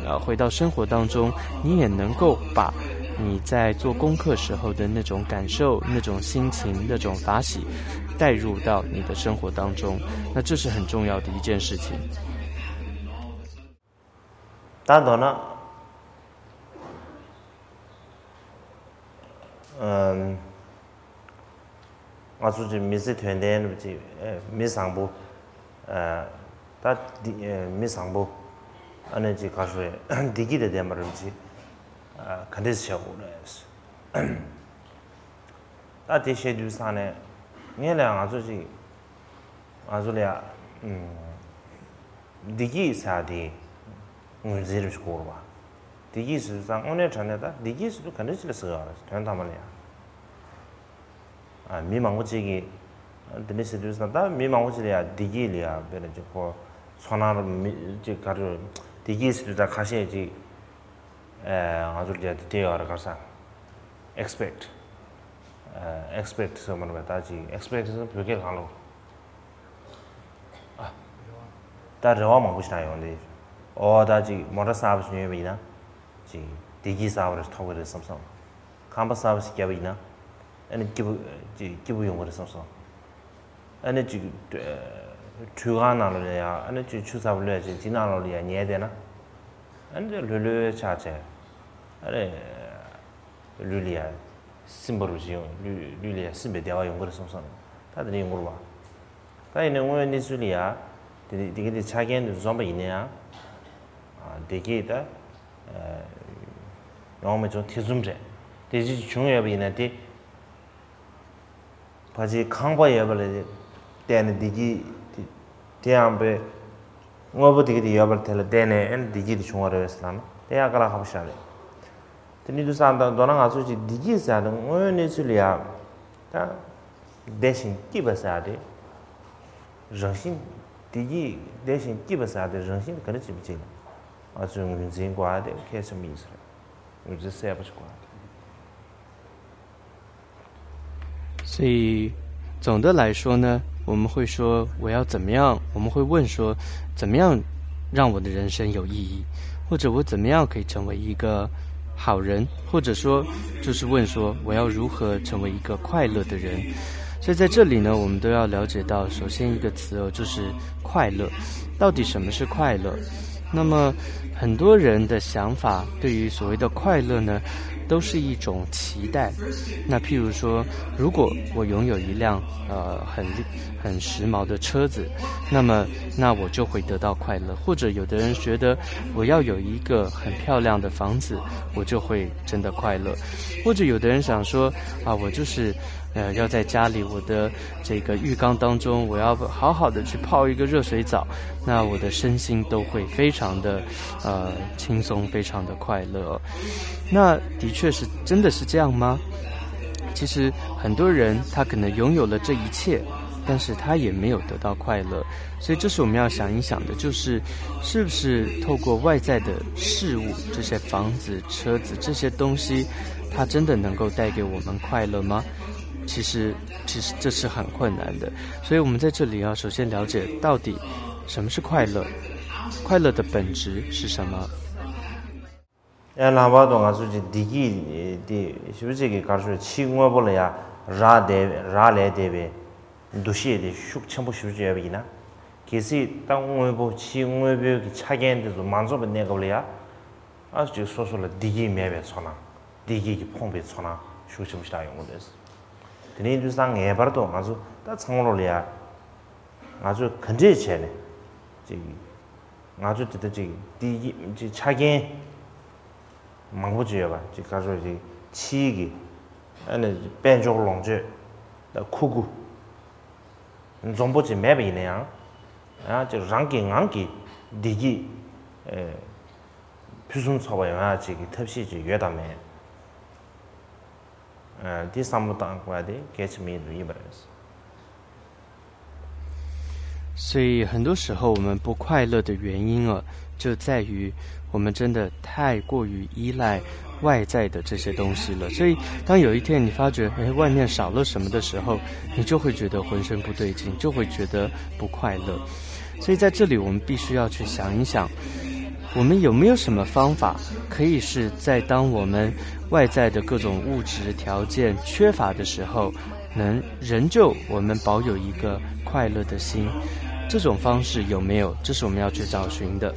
呃回到生活当中，你也能够把你在做功课时候的那种感受、那种心情、那种法喜带入到你的生活当中。那这是很重要的一件事情。ད་མདོར་ན། ཨམ། ང་ཚོ་གི་མི་ཚེ་དོན་ལྡན་རུ་ཅིག་ཨེ། མི་བཟང་པོ། ཨ། ད་འདི་ཨེ། མི་བཟང་པོ། ཨ་ནི་ཅིག་ག་ཞུ་རེད། བདེ་སྐྱིད་དང་ལྡན་པ་རུ་ཅིག་ཨ། ག་འདྲས་བྱེད་དགོས་རེད། ད་དེ་བཤད་དུས་ས་ནས་ངས་ལས་ང་ཚོ་ཅིག་ང་ཚོ་ལ་ཡ། ཨམ། བདེ་སྐྱིད་ཟེར་ཡ་དེ་ངོས་འཛིན་རུ་ཞིག་དགོས་རེད་པ། བདེ་སྐྱིད་ཟེར་དུས་ཙང་དངོས་གནས་དྲང་གནས་ད་བདེ་སྐྱིད་ཟེར་དུས་ག་འདྲ་ཅིག་ལ་ཟེར་བ་རེད། དོན་དམ་པ་ལ་ཡ། ཨ། མི་མང་པོ་ཅིག་གིས་འདི་འདྲ་ཟེར་དུས་ཙང་ད་མི་མང་པོ་ཅིག་ལ་ཡ་བདེ་སྐྱིད་ལ་ཡ་དཔེར་ན་ཅིག་ཁོ་ཚོར་སྣང་རུ་མི་ཅིག་ག་རེ་བདེ་སྐྱིད་ཟེར་དུས་ཙང་ཁ་ཤས་ཅིག་ཨེ། ང་ཚོ་ལ་ཡ་དེ་དེ་ཡོད་རེད། ག་རེ་ཟེར། expect ཨེ། expect ཟེར་མ་རེད་པ། ད་ཅིག་expect ཟེར་བོད་སྐད་གང་ལོ། ཨ། ད་རེ་བ་མང་པོ་ཞིག་བཞག་ཡོང་དེ། ཨོ་ད་ཅིག་མོ་ཊ་གསར་པ་ཞིག་ཉོས་པ་ཡིན་ན། ཅིག་བདེ་སྐྱིད་གསར་པ་རེ་ཐོབ་ཀྱི་རེད་བསམ་སོང་། ཁང་པ་གསར་པ་ཞིག་བརྒྱབ་པ་ཡིན་ན། ཨ་ནི་སྐྱིད་པོ་ཅིག་སྐྱིད་པོ་ཡོང་གི་རེད་བསམ་སོང་། ཨ་ནི་ཅིག་ཁྲུས་ཁང་ནང་ལོགས་ལ་ཡ་ཨ་ནི་ཅིག་ཆུ་ཚ་པོ་བླུགས་བྱས་དེ་ནང་ལོགས་ལ་ཡ་ཉལ་བསྡད་ན། ཨ་ནི་ལྷོད་ལྷོད་ཆགས་བྱས། ཨ་ནི་ལུས་ལ་ཡ་སིམ་པ་རུ་ཅིག་ཡོང་། ལུས་ལུས་ལ་ཡ་སིམ་པའི་བདེ་བ་ཡོང་གི་རེད་བསམ་སོང་། ད་དེ་འདྲ་ཡོང་གི་རེད་པ། ད་ཡིན་ནའི་དངོས་ཡོད་གནས་ཚུལ་ལ་ཡ། དེ་དེ་ག་དེ་ཆ་རྐྱེན་དེ་འཛོམས་པ་ཡིན་ན་ཡང་། ཨ། བདེ་སྐྱིད་ད་ཡོང་མི་ཆོག་ཐེ་ཚོམ་རེད། དེ་ཅིག་བྱུང་ཡོད་པ་ཡིན་ན་དེ། ཕལ་ཆེར་ཁང་པ་ཡོད་པ་ལ་བརྟེན་ནས་བདེ་སྐྱིད་དེ། དེ་ཡང་པའི་དངོས་པོ་དེ་ག་དེ་ཡོད་པ་དེ་ལ་བརྟེན་ནས་ཨ་ནི་བདེ་སྐྱིད་དེ་བྱུང་བ་རེད་པས་ཟེར་ན་དེ་ཡང་དཀའ་ལས་ཁག་པོ་ཞིག་རེད། དེ་ནི་དུས་སང་ད་མདོར་ན་ང་ཚོ་ཅིག་བདེ་སྐྱིད་ཟེར་ཡ་དེ་དངོས་ཡོད་གནས་ཚུལ་ལ་ཡ། ད་བདེ་ཞིང་སྐྱིད་པ་ཟེར་ཡ་དེ་རང་བཞིན། བདེ་སྐྱིད་བདེ་ཞིང་སྐྱིད་པ་ཟེར་ཡ་དེ་རང་བཞིན་དེ་ག་འདྲ་ཅིག་ཡིན་པ་ཅིག་ང་ཚོས་ངོས་འཛིན་དགོས་ཡ་དེ་གལ་ཆེན་པོ་ཡིན་ས་རེད། ངོས་འཛིན་གསལ་པོ་ཞིག་དགོས་ཡ་དེ། 所以，总的来说呢，我们会说我要怎么样？我们会问说，怎么样让我的人生有意义？或者我怎么样可以成为一个好人？或者说，就是问说我要如何成为一个快乐的人？所以在这里呢，我们都要了解到，首先一个词哦，就是快乐。到底什么是快乐？那么很多人的想法对于所谓的快乐呢，都是一种期待。那譬如说，如果我拥有一辆呃很很时髦的车子，那么那我就会得到快乐。或者有的人觉得我要有一个很漂亮的房子，我就会真的快乐。或者有的人想说啊，我就是呃要在家里我的这个浴缸当中，我要好好的去泡一个热水澡，那我的身心都会非常的呃轻松，非常的快乐。那的确是真的是这样吗？其实很多人他可能拥有了这一切，但是他也没有得到快乐。所以这是我们要想一想的，就是是不是透过外在的事物，这些房子、车子这些东西，它真的能够带给我们快乐吗？其实，其实这是很困难的。所以我们在这里要首先了解到底什么是快乐，快乐的本质是什么。 ཡང་ལྷག་པར་དུ་ང་ཚོ་ཀྱི་བདེ་སྐྱིད་དེ་ཞེ་པོ་ཅིག་གི་གར་ཤོར་ཕྱིའི་དངོས་པོ་ལ་ཡང་རག་བསྡད་རག་ལས་བསྡད་པའི་འདུ་ཤེས་དེ་ཤུགས་ཆེན་པོ་ཞེ་པོ་ཅིག་ཡོད་པ་ཡིན་ན། གལ་སྲིད་ད་དངོས་པོ་ཕྱིའི་དངོས་པོའི་གི་ཆ་རྐྱེན་དེ་ཚོ་མ་འཛོམས་པའི་གནས་སྐབས་ལ་ཡང་ཨ་ཅིག་སོ་སོ་ལ་བདེ་སྐྱིད་མེད་པའི་ཚོར་སྣང་། བདེ་སྐྱིད་ཀྱིས་ཕོངས་པའི་ཚོར་སྣང་ཤུགས་ཆེན་པོ་ཞིག་ཡོང་གི་རེད། དེ་ནས་དུས་སང་ངེས་པར་དུ་ང་ཚོ་ད་ཚང་མ་ལོ་ལ་ཡང་ང་ཚོས་ག་འདྲས་བྱས་ནས་ཅིག་ང་ཚོ་དེ་ལྟ་ཅིག་བདེ་སྐྱིད་ཅིག་ཆ་རྐྱེན་མང་པོ་ཅིག་ཡོད་པ་ཅིག་ག་ཚོད་ཅིག་ཕྱིའི་གི་ཨ་ནི་དཔལ་འབྱོར་ལོངས་སྤྱོད་དང་ཁུ་ཁུ་འཛོམས་པོ་ཅིག་མེད་པ་ཡིན་ན་ཡང་ཡང་ཅིག་རང་གི་ངང་གིས་བདེ་སྐྱིད་ཨེ་ཕུན་སུམ་ཚོགས་པ་ཡོང་ཡག་ཅིག་གི་ཐབས་ཤེས་ཅིག་ཡོད་དམ་མེད། ཨ་འདི་བསམ་བློ་བཏང་དགོས་པ་དེ་གལ་ཆེན་པོ་ཡིན་པ་རེད། 所以很多时候我们不快乐的原因啊，就在于我们真的太过于依赖外在的这些东西了。所以当有一天你发觉，哎，外面少了什么的时候，你就会觉得浑身不对劲，就会觉得不快乐。所以在这里我们必须要去想一想，我们有没有什么方法可以是在当我们外在的各种物质条件缺乏的时候，能仍旧我们保有一个快乐的心，这种方式有没有？这是我们要去找寻的。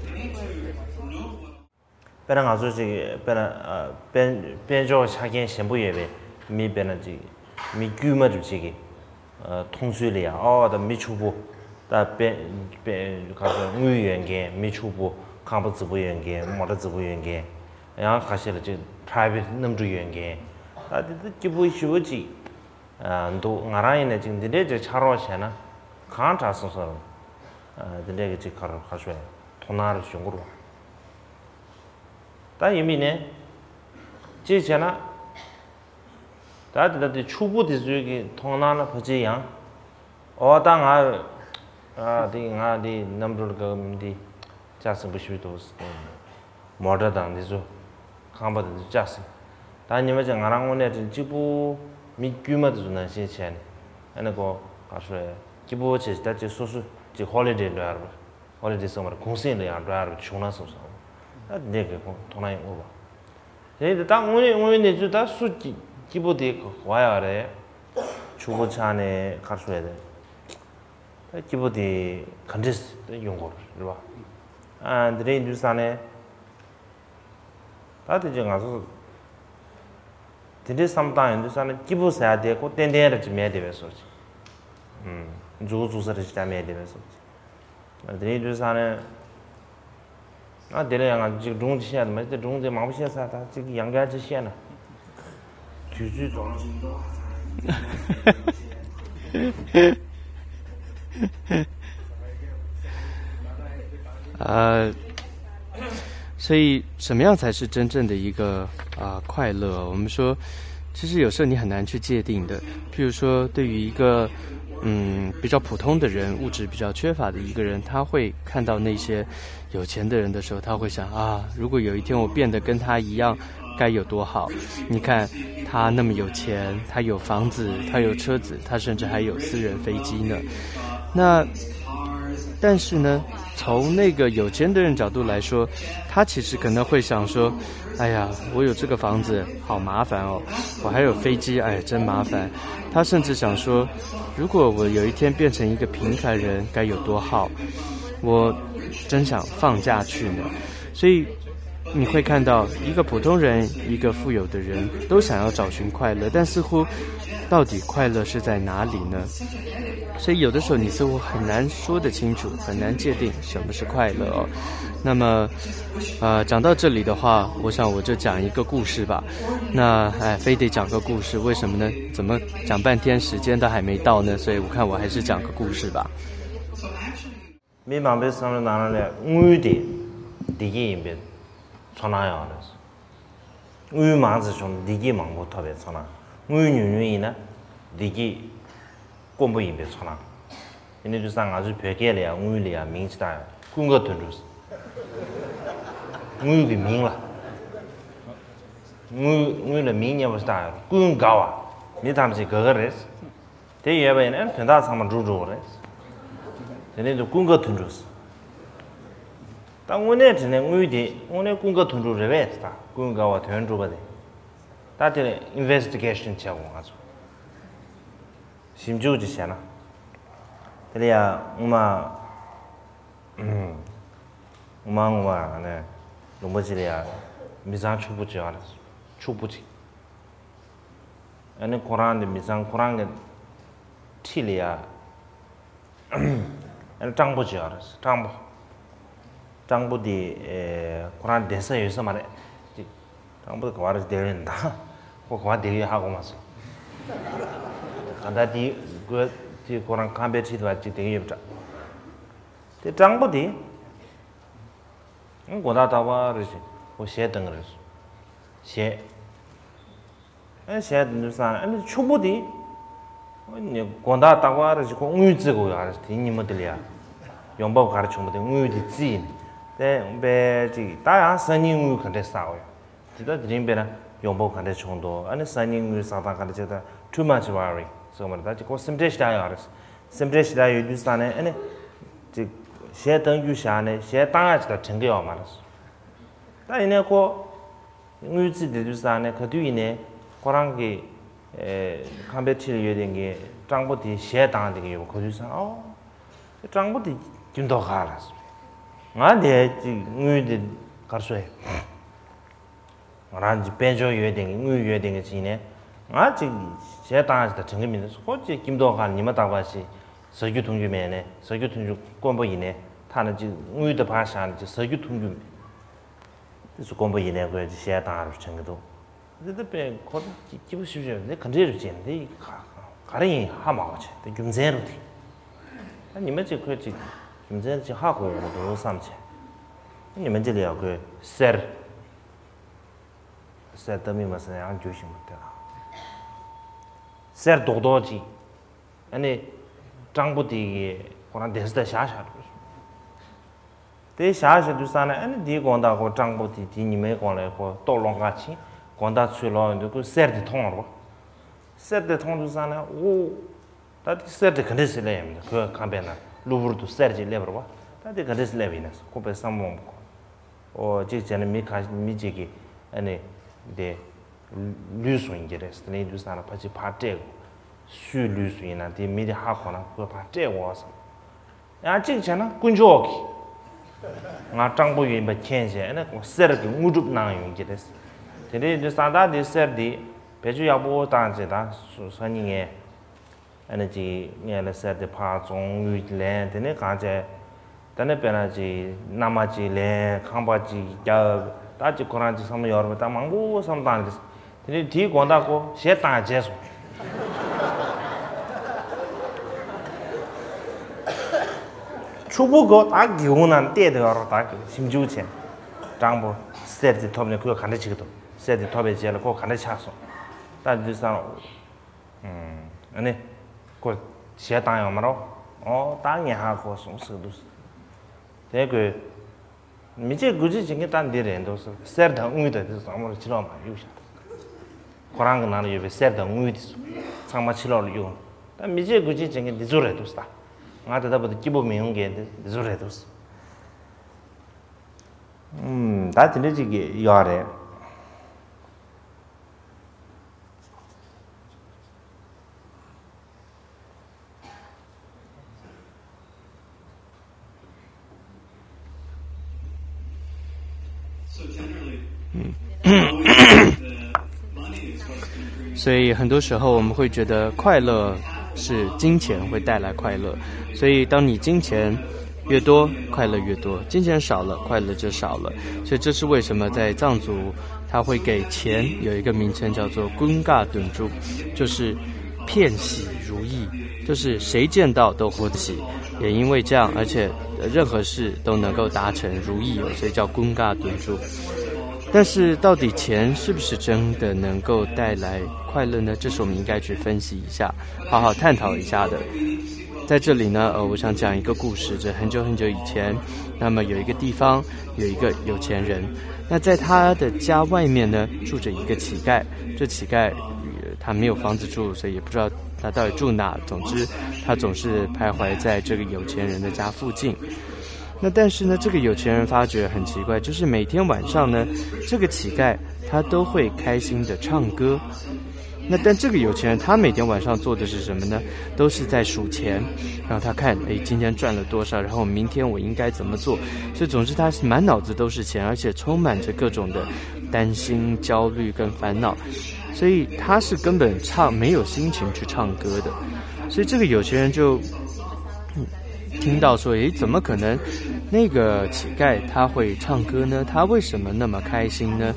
དཔེར་ན་ང་ཚོ་ཅིག་དཔེར་ན་ཨ་དཔལ་དཔལ་འབྱོར་ཆ་རྐྱེན་ཞན་པོ་ཡོད་པའི་མི་དཔེར་ན་ཅིག་མི་དཀྱུས་མ་འདྲ་ཅིག་གི་ཨ་མཐོང་ཚུལ་ལ་ཡང་ཨོ་ད་མི་ཕྱུག་པོ། ད་དཔེ་དཔེ་ག་ཚོད་དངུལ་ཡོད་མཁན་མི་ཕྱུག་པོ། ཁང་པ་རྫིག་པོ་ཡོད་མཁན། མོ་ཊ་རྫིག་པོ་ཡོད་མཁན། ཡང་ཁ་ཤས་ལ་ཅིག་private་གནམ་གྲུ་ཡོད་མཁན། ད་དེ་ད་སྐྱིད་པོ་ཞེ་པོ་ཅིག་ཨ་འདུག་ང་རང་ཡིན་ན་ཅིག་འདི་འདྲས་ཅིག་ཆགས་རོགས་བྱས་ན་གང་དྲག་སོང་སོང་། ཨ་འདི་འདྲས་ཀྱི་ཅིག་ག་རེ་ག་ཚོད་མཐོང་སྣང་རུ་བྱུང་གི་རེད་བ། ད་ཡིན་མིན་ནས་ཅིག་བྱས་ན། ད་དེ་ལྟ་དེ་ཕྱུག་པོ་དེ་ཚོའི་གི་མཐོང་སྣང་ལ་ཕལ་ཆེར་ཡང་། ཨོ་ད་ང་ཨ་དེ་ང་དེ་གནམ་གྲུ་ལ་དགའ་གི་མི་འདི་ལྕགས་སྲིན་པོ་ཞིག་འདུག་མོ་ཊ་དང་དེ་ཚོ་ཁང་པ་དང་དེ་ཚོ་ལྕགས་སྲིན། ད་ཉི་མ་ཅིག་ང་རང་དངོས་གནས་དྲན་གཅིག་པུ་མི་དཀྱུས་མ་དེ་ཚོ་ནང་བཞིན་བྱས་ནས་ཨ་ནི་ཀོ་ག་ཚོད་སྐྱིད་པོ་བྱས་ད་ཅིག་སོ་སོ་ཅིག་ཧོ་ལི་ཌེ་འགྲོ་ཡ་རེད། ཧོ་ལི་ཌེ་སོང་བར་གུང་སེང་ལ་ཡང་འགྲོ་ཡ་རེད་བྱུང་ན་སོང་སོང་། ད་འདི་འདྲའི་གི་ཁོང་མཐོང་སྣང་ཡང་དངོས་པ། དེ་ཡིན་ད་དངོས་གནས་དངོས་གནས་ཚུལ་ད་སུ་སྐྱིད་སྐྱིད་པོ་དེ་གོ་ཡ་རེད། ཕྱུག་པོ་ཆགས་ནས་གར་སོང་ཡ་རེད། ད་སྐྱིད་པོ་དེ་ག་འདྲས་ཡོང་དགོས་རེད་བ། ཨ་འདི་འདྲ་ཡིན་དུས་ས་ནས། ད་དེ་ཅིག་ང་ཚོ་དེ་འདྲའི་བསམ་བཏང་ཡོང་དུས་ས་ནས་སྐྱིད་པོ་ཟེར་ཡ་དེ་ཁོ་ཏན་ཏན་རེ་ཅིག་མེད་དེ་བས་སོ་ཅིག་ཨུམ། མཛུག་མཛུག་ས་རེ་ཅིག་ཀྱང་མེད་དེ་བས་སོ་ཅིག་དེ་ཡིན་དུས་ས་ནས། ང་དེ་ལ་ཡང་ང་ཅིག་སྒྲུང་ཅིག་བཤད་དུ་མ་ཅིག་སྒྲུང་དེ་མང་པོ་བཤད་ཚར་ད་ཅིག་ཡང་བསྐྱར་ཅིག་བཤད་ན། དུས་ཚོད་རྫོགས་ཅིག་འདུག啊，所以什么样才是真正的一个啊快乐？我们说，其实有时候你很难去界定的。譬如说，对于一个嗯比较普通的人，物质比较缺乏的一个人，他会看到那些有钱的人的时候，他会想啊，如果有一天我变得跟他一样，该有多好！你看他那么有钱，他有房子，他有车子，他甚至还有私人飞机呢。那但是呢，从那个有钱的人角度来说，他其实可能会想说：“哎呀，我有这个房子，好麻烦哦！我还有飞机，哎，真麻烦。”他甚至想说：“如果我有一天变成一个平凡人，该有多好！我真想放假去呢。”所以你会看到，一个普通人，一个富有的人，都想要找寻快乐，但似乎到底快乐是在哪里呢？所以有的时候你似乎很难说得清楚，很难界定什么是快乐哦。那么，呃，讲到这里的话，我想我就讲一个故事吧。那，哎，非得讲个故事，为什么呢？怎么讲半天时间都还没到呢？所以我看我还是讲个故事吧。 མི་མང་པོའི་བསམ་བློའི་ནང་ལ་དངུལ་དེ་བདེ་སྐྱིད་ཡིན་པའི་ཚོར་སྣང་ཡོང་རེད། དངུལ་མང་ཙམ་བྱུང་ན་བདེ་སྐྱིད་མང་པོ་ཐོབ་པའི་ཚོར་སྣང་། དངུལ་ཉུང་ཉུང་ཡིན་ན་བདེ་སྐྱིད་དཀོན་པོ་ཡིན་པའི་ཚོར་སྣང་ དེ་ནས་དུས་སང་ང་ཚོའི་བོད་སྐད་ལ་ཡང་དངུལ་ལ་ཡང་མིང་ཅིག་བཏགས་ཡོད། ཀུན་དགའ་དོན་གྲུབ། དངུལ་གྱི་མིང་ལ། དངུལ་དངུལ་ལ་མིང་སྙན་པོ་ཞིག་བཏགས་ཡོད། ཀུན་དགའ་བ། མི་ཐམས་ཅད་དགའ་དགའ་རེད། དེ་ཡོད་པ་ཡིན་ན་དོན་དག་ཚང་མ་འགྲུབ་འགྲོ་གི་རེད། དེ་ནས་དུ་ཀུན་དགའ་དོན་གྲུབ། ད་དངོས་གནས་དྲིས་ནས་དངུལ་དེ་དངོས་གནས་ཀུན་དགའ་དོན་གྲུབ་རེད་པས། ད་ཀུན་དགའ་བ་དོན་གྲུབ་པ་དེ། ད་དེ་ལ་ཨིན་ཝེ་སི་ཊི་གེ་ཤན་བྱེད་དགོས། ང་ཚོ་ཞིབ་འཇུག་ཅིག་བྱས་ན། དེ་ལ་ཡ་སྔོན་མ། སྔོན་མ་སྔོན་མ་ནས་ལུང་པ་ཅིག་ལ་ཡ་མི་ཚང་ཕྱུག་པོ་ཅིག་ཡོད་རེད། ཕྱུག་པོ་ཅིག་ཨ་ནི་ཁོ་རང་དེ་མི་ཚང་ཁོ་རང་གི་འཁྲིས་ལ་ཡ། ཨ་ནི་སྤྲང་པོ་ཅིག་ཡོད་རེད། སྤྲང་པོ། སྤྲང་པོ་དེ། ཨེ། ཁོ་རང་བསྡད་ས་ཡོད་ས་མ་རེད། ཅིག་སྤྲང་པོ་དེ་ག་བ་རེ་བསྡད་ཡོད་ན་ད། ཁོ་ག་བ་བསྡད་ཡོད་ཧ་གོ་མ་སོང་། ག་ད་དེ་དགོས་དེ་ཁོ་རང་ཁང་པའི་འཁྲིས་དུ་བ་ཅིག་བསྡད་ཀྱི་ཡོད་པ་འདྲ། དེ་སྤྲང་པོ་དེ། དགོང་དག་རྟག་པར་རེ་བཞིན་ཁོ་གཞས་གཏོང་གི་རེད། གཞས། ཨ་གཞས་དེ་འདུག་སང་ཨ་ནི་ཕྱུག་པོ་དེ། ཨ་ནི་དགོང་དག་རྟག་པར་རེ་བཞིན་ཁོ་དངུལ་བརྩི་དགོས་ཡོད་རེད། དེ་ཉིན་མོ་དེ་ལ་ཡ། ཡོང་འབབ་ག་རེ་བྱུང་བ་དེ་དངུལ་དེ་བརྩིས་ནས། དེ་དཔེ་ཅིག་ད་ཡང་སང་ཉིན་དངུལ་ག་འདྲས་བསགས་ཡོད། དེ་ད་དེ་རིང་དཔེར་ན་ཡོང་འབབ་ག་འདྲས་བྱུང་འདུག་ཨ་ནི་སང་ཉིན་དངུལ་བསགས་སྟངས་ག་འདྲས་བྱེད་ད། Too much worry ཟེར་བ་རེད། ད་ཅིག་ཁོ་སེམས་ཁྲལ་ཞེ་དྲག་ཡོད་རེད། སེམས་ཁྲལ་ཞེ་དྲག་ཡོད་དུས་སང་ནས་ཨ་ནི། ཅིག་གཞས་གཏང་རྒྱུ་བཞག་ནས་གཞས་གཏང་ཡག་ཅིག་ད་དྲན་གྱི་ཡོད་མ་རེད། ད་ཡིན་ནའི་ཁོ། དངུལ་རྩིས་བསྡད་དུས་ས་ནས་ག་དུས་ཡིན་ནའི་ཁོ་རང་གི་ཨེ། ཁང་པའི་འཁྲིས་ལ་ཡོད་དེ་གི་སྤྲང་པོ་དེ་གཞས་བཏང་བསྡད་ཀྱི་ཡོད་པ་གོ་དུས་ས་ཨོ། དེ་སྤྲང་པོ་དེ་སྐྱིད་མདོག་ཁ་ལ་སོང་། ང་དེ་ཅིག་དངུལ་དེ་གར་སོ་ཡ། ང་རང་གི་དཔལ་འབྱོར་ཡོད་དེ་གི་དངུལ་ཡོད་དེ་གི་ཅིག་ཡིན་ནའི་ང་ཅིག་གཞས་བཏང་ཡ་ཅིག་ད་དྲན་གི་མི་འདུག་ཁོ་ཅིག་སྐྱིད་མདོག་ཁ་ལ་ཉི་མ་རྟག་པར་ཞིག་ཟ་རྒྱུ་འཐུང་རྒྱུ་མེད་ནའི་ཟ་རྒྱུ་འཐུང་རྒྱུ་དཀོན་པོ་ཡིན་ནའི་ཐ་ན་ཅིག་དངུལ་དེ་ཕར་བཞག་ནས་ཅིག་ཟ་རྒྱུ་འཐུང་རྒྱུ་མེད། དེ་ཚོ་དཀོན་པོ་ཡིན་ནའི་ཁོས་གཞས་བཏང་རུ་དྲན་གྱི་འདུག་འདི་ལྟ་བས་ཁོ་སྐྱིད་པོ་ཞིབ་ཞིབ་འདི་ག་འདྲས་རུ་བྱས་འདི་ག་ག་རེ་ཡིན་ཧ་མ་གོ་བྱས་འདི་རྒྱུ་མཚན་རུ་དེ། ད་ཉི་མ་གཅིག་ཁོས་ཅིག་རྒྱུ་མཚན་ཅིག་ཧ་གོ་ཡོང་གི་འདུག་བསམ་བྱས། ད་ཉི་མ་གཅིག་ལ་ཡང་ཁོས་གསེར། གསེར་ད་མི་མ་ཟེར་ན་ཡང་རྒྱུ་ཞིག་མ་དེ་ལ། གསེར་རྡོག་རྡོག་ཅིག་ཨ་ནི། སྤྲང་པོ་དེ་གིས་ཁོ་རང་བསྡད་ས་དེ་བཞག་བཞག་འདུག་དེ་བཞག་བཞག་དུས་ས་ནས་ཨ་ནི་དེའི་དགོང་དག་ཁོ་སྤྲང་པོ་དེ་དེ་ཉི་མའི་གོང་ལ་ཁོ་ལྟོ་སློང་ག་ཕྱིན། དགོང་དག་ཚུར་ལོག་ཡོང་དུས་ཁོས་གསེར་དེ་མཐོང་བ་རེད་པ། གསེར་དེ་མཐོང་དུས་ས་ནས་ཨོ། ད་དེ་གསེར་དེ་ག་འདྲས་སེ་སླེབས་ཡོད་མེད་ཁོའི་ཁང་པའི་ནང་གློ་བུར་དུ་གསེར་ཅིག་སླེབས་པ་རེད་པ། ད་དེ་ག་འདྲས་སེ་སླེབས་ཡིན་ན་ཁོ་དཔེ་བསམ་བློ་འོང་གི། ཨོ་གཅིག་བྱས་ན་མི་ཁ་མི་གཅིག་གིས་ཨ་ནི་དེ་ལུས་སུ་ཡིན་གྱི་རེད་ཟེར་ནས་དུས་ས་ནས་ཕ་ཅིག་ཕར་སྤྲད་དགོས། སུའི་ལུས་སུ་ཡིན་ན་དེ་མི་དེ་ཧ་གོ་ན་ཁོས་ཕར་སྤྲད་དགོས་བསམ། ཡང་གཅིག་བྱས་ན་དཀོན་མཆོག་གིས་ང་སྤྲང་པོ་ཡིན་པ་མཁྱེན་བྱས་ཨ་ནི་གསེར་གྱི་དངོས་གྲུབ་གནང་ཡོང་གི་རེད། དེ་འདྲའི་དུས་ས་ད་དེ་གསེར་དེ་བེད་སྤྱོད་ཡག་པོ་བཏང་བྱས་ད་སང་ཉིན་ངས། ཨ་ནི་ཅིག་ངས་ལ་གསེར་དེ་ཕར་བཙོང་དངུལ་ལེན་དེ་ནས་གང་བྱས། ད་ནི་དཔེར་ན་ཅིག་མནའ་མ་ཅིག་ལེན་ཁང་པ་ཅིག་རྒྱབ། ད་ཅིག་ཁོ་རང་ཅིག་བསམ་བློ་ཡོད་རེད་པས། ད་མང་པོ་བསམ་བཏང་རེད། དེ་ནས་དེའི་དགོང་དག་ཁོ་གཞས་བཏང་བྱས་སོང་། ཕྱུག་པོ་ཁོ་ད་སྒེའུ་ཁུང་ནང་བལྟས་བསྡད་ཡོད་རེད། ད་ཞིབ་འཇུག་བྱས། སྤྲང་པོ་གསེར་དེ་ཐོབ་ནས་ཁོས་ག་འདྲ་བྱེད་ཀྱི་འདུག་གསེར་དེ་ཐོབ་པའི་རྗེས་ལ་ཁོ་ག་འདྲ་ཆགས་སོང་། ད་དུས་སང་། ཨ་ནི། ཁོ་གཞས་བཏང་ཡོང་མ་རོགས། ཨོ་ད་ངས་ཧ་གོ་སོང་ཟེར་འདུག་དེ་ཁོས། མི་བྱེད་དགུ་བྱེད་བྱེད་མཁན་ད་འདི་རེད་འདུག་ཟེར། གསེར་དང་དངུལ་དང་དེ་ཚོ་ཚང་མ་ཕྱི་ལོགས་མར་གཡུགས་བཞག་ཁོ་རང་གི་ནང་ལ་ཡོད་པའི་གསེར་དང་དངུལ་དེ་ཚོ་ཚང་མ་ཕྱི་ལོགས་ལ་གཡུགས། ད་མི་བྱེད་དགུ་བྱེད་བྱེད་མཁན་འདི་ཚོ་རེད་འདུག་ཟེར། ང་དེ་ལྟ་བུ་དུ་སྐྱིད་པོ་མི་ཡོང་མཁན་འདི་འདི་ཚོ་རེད་འདུག་ཟེར། ཨུམ། ད་དེ་འདྲ་ཅིག་ཡོད་རེད། 所以很多时候我们会觉得快乐是金钱会带来快乐，所以当你金钱越多，快乐越多；金钱少了，快乐就少了。所以这是为什么在藏族，他会给钱有一个名称叫做 kunga dunju，就是遍喜如意，就是谁见到都欢喜。也因为这样，而且任何事都能够达成如意哦，所以叫 kunga dunju。但是，到底钱是不是真的能够带来快乐呢？这是我们应该去分析一下，好好探讨一下的。在这里呢，呃，我想讲一个故事。这很久很久以前，那么有一个地方有一个有钱人，那在他的家外面呢住着一个乞丐。这乞丐，呃，他没有房子住，所以也不知道他到底住哪。总之，他总是徘徊在这个有钱人的家附近。那但是呢，这个有钱人发觉很奇怪，就是每天晚上呢，这个乞丐他都会开心的唱歌。那但这个有钱人他每天晚上做的是什么呢？都是在数钱，然后他看，哎，今天赚了多少，然后明天我应该怎么做。所以总之他是满脑子都是钱，而且充满着各种的担心、焦虑跟烦恼，所以他是根本唱没有心情去唱歌的。所以这个有钱人就听到说，诶，怎么可能那个乞丐他会唱歌呢？他为什么那么开心呢？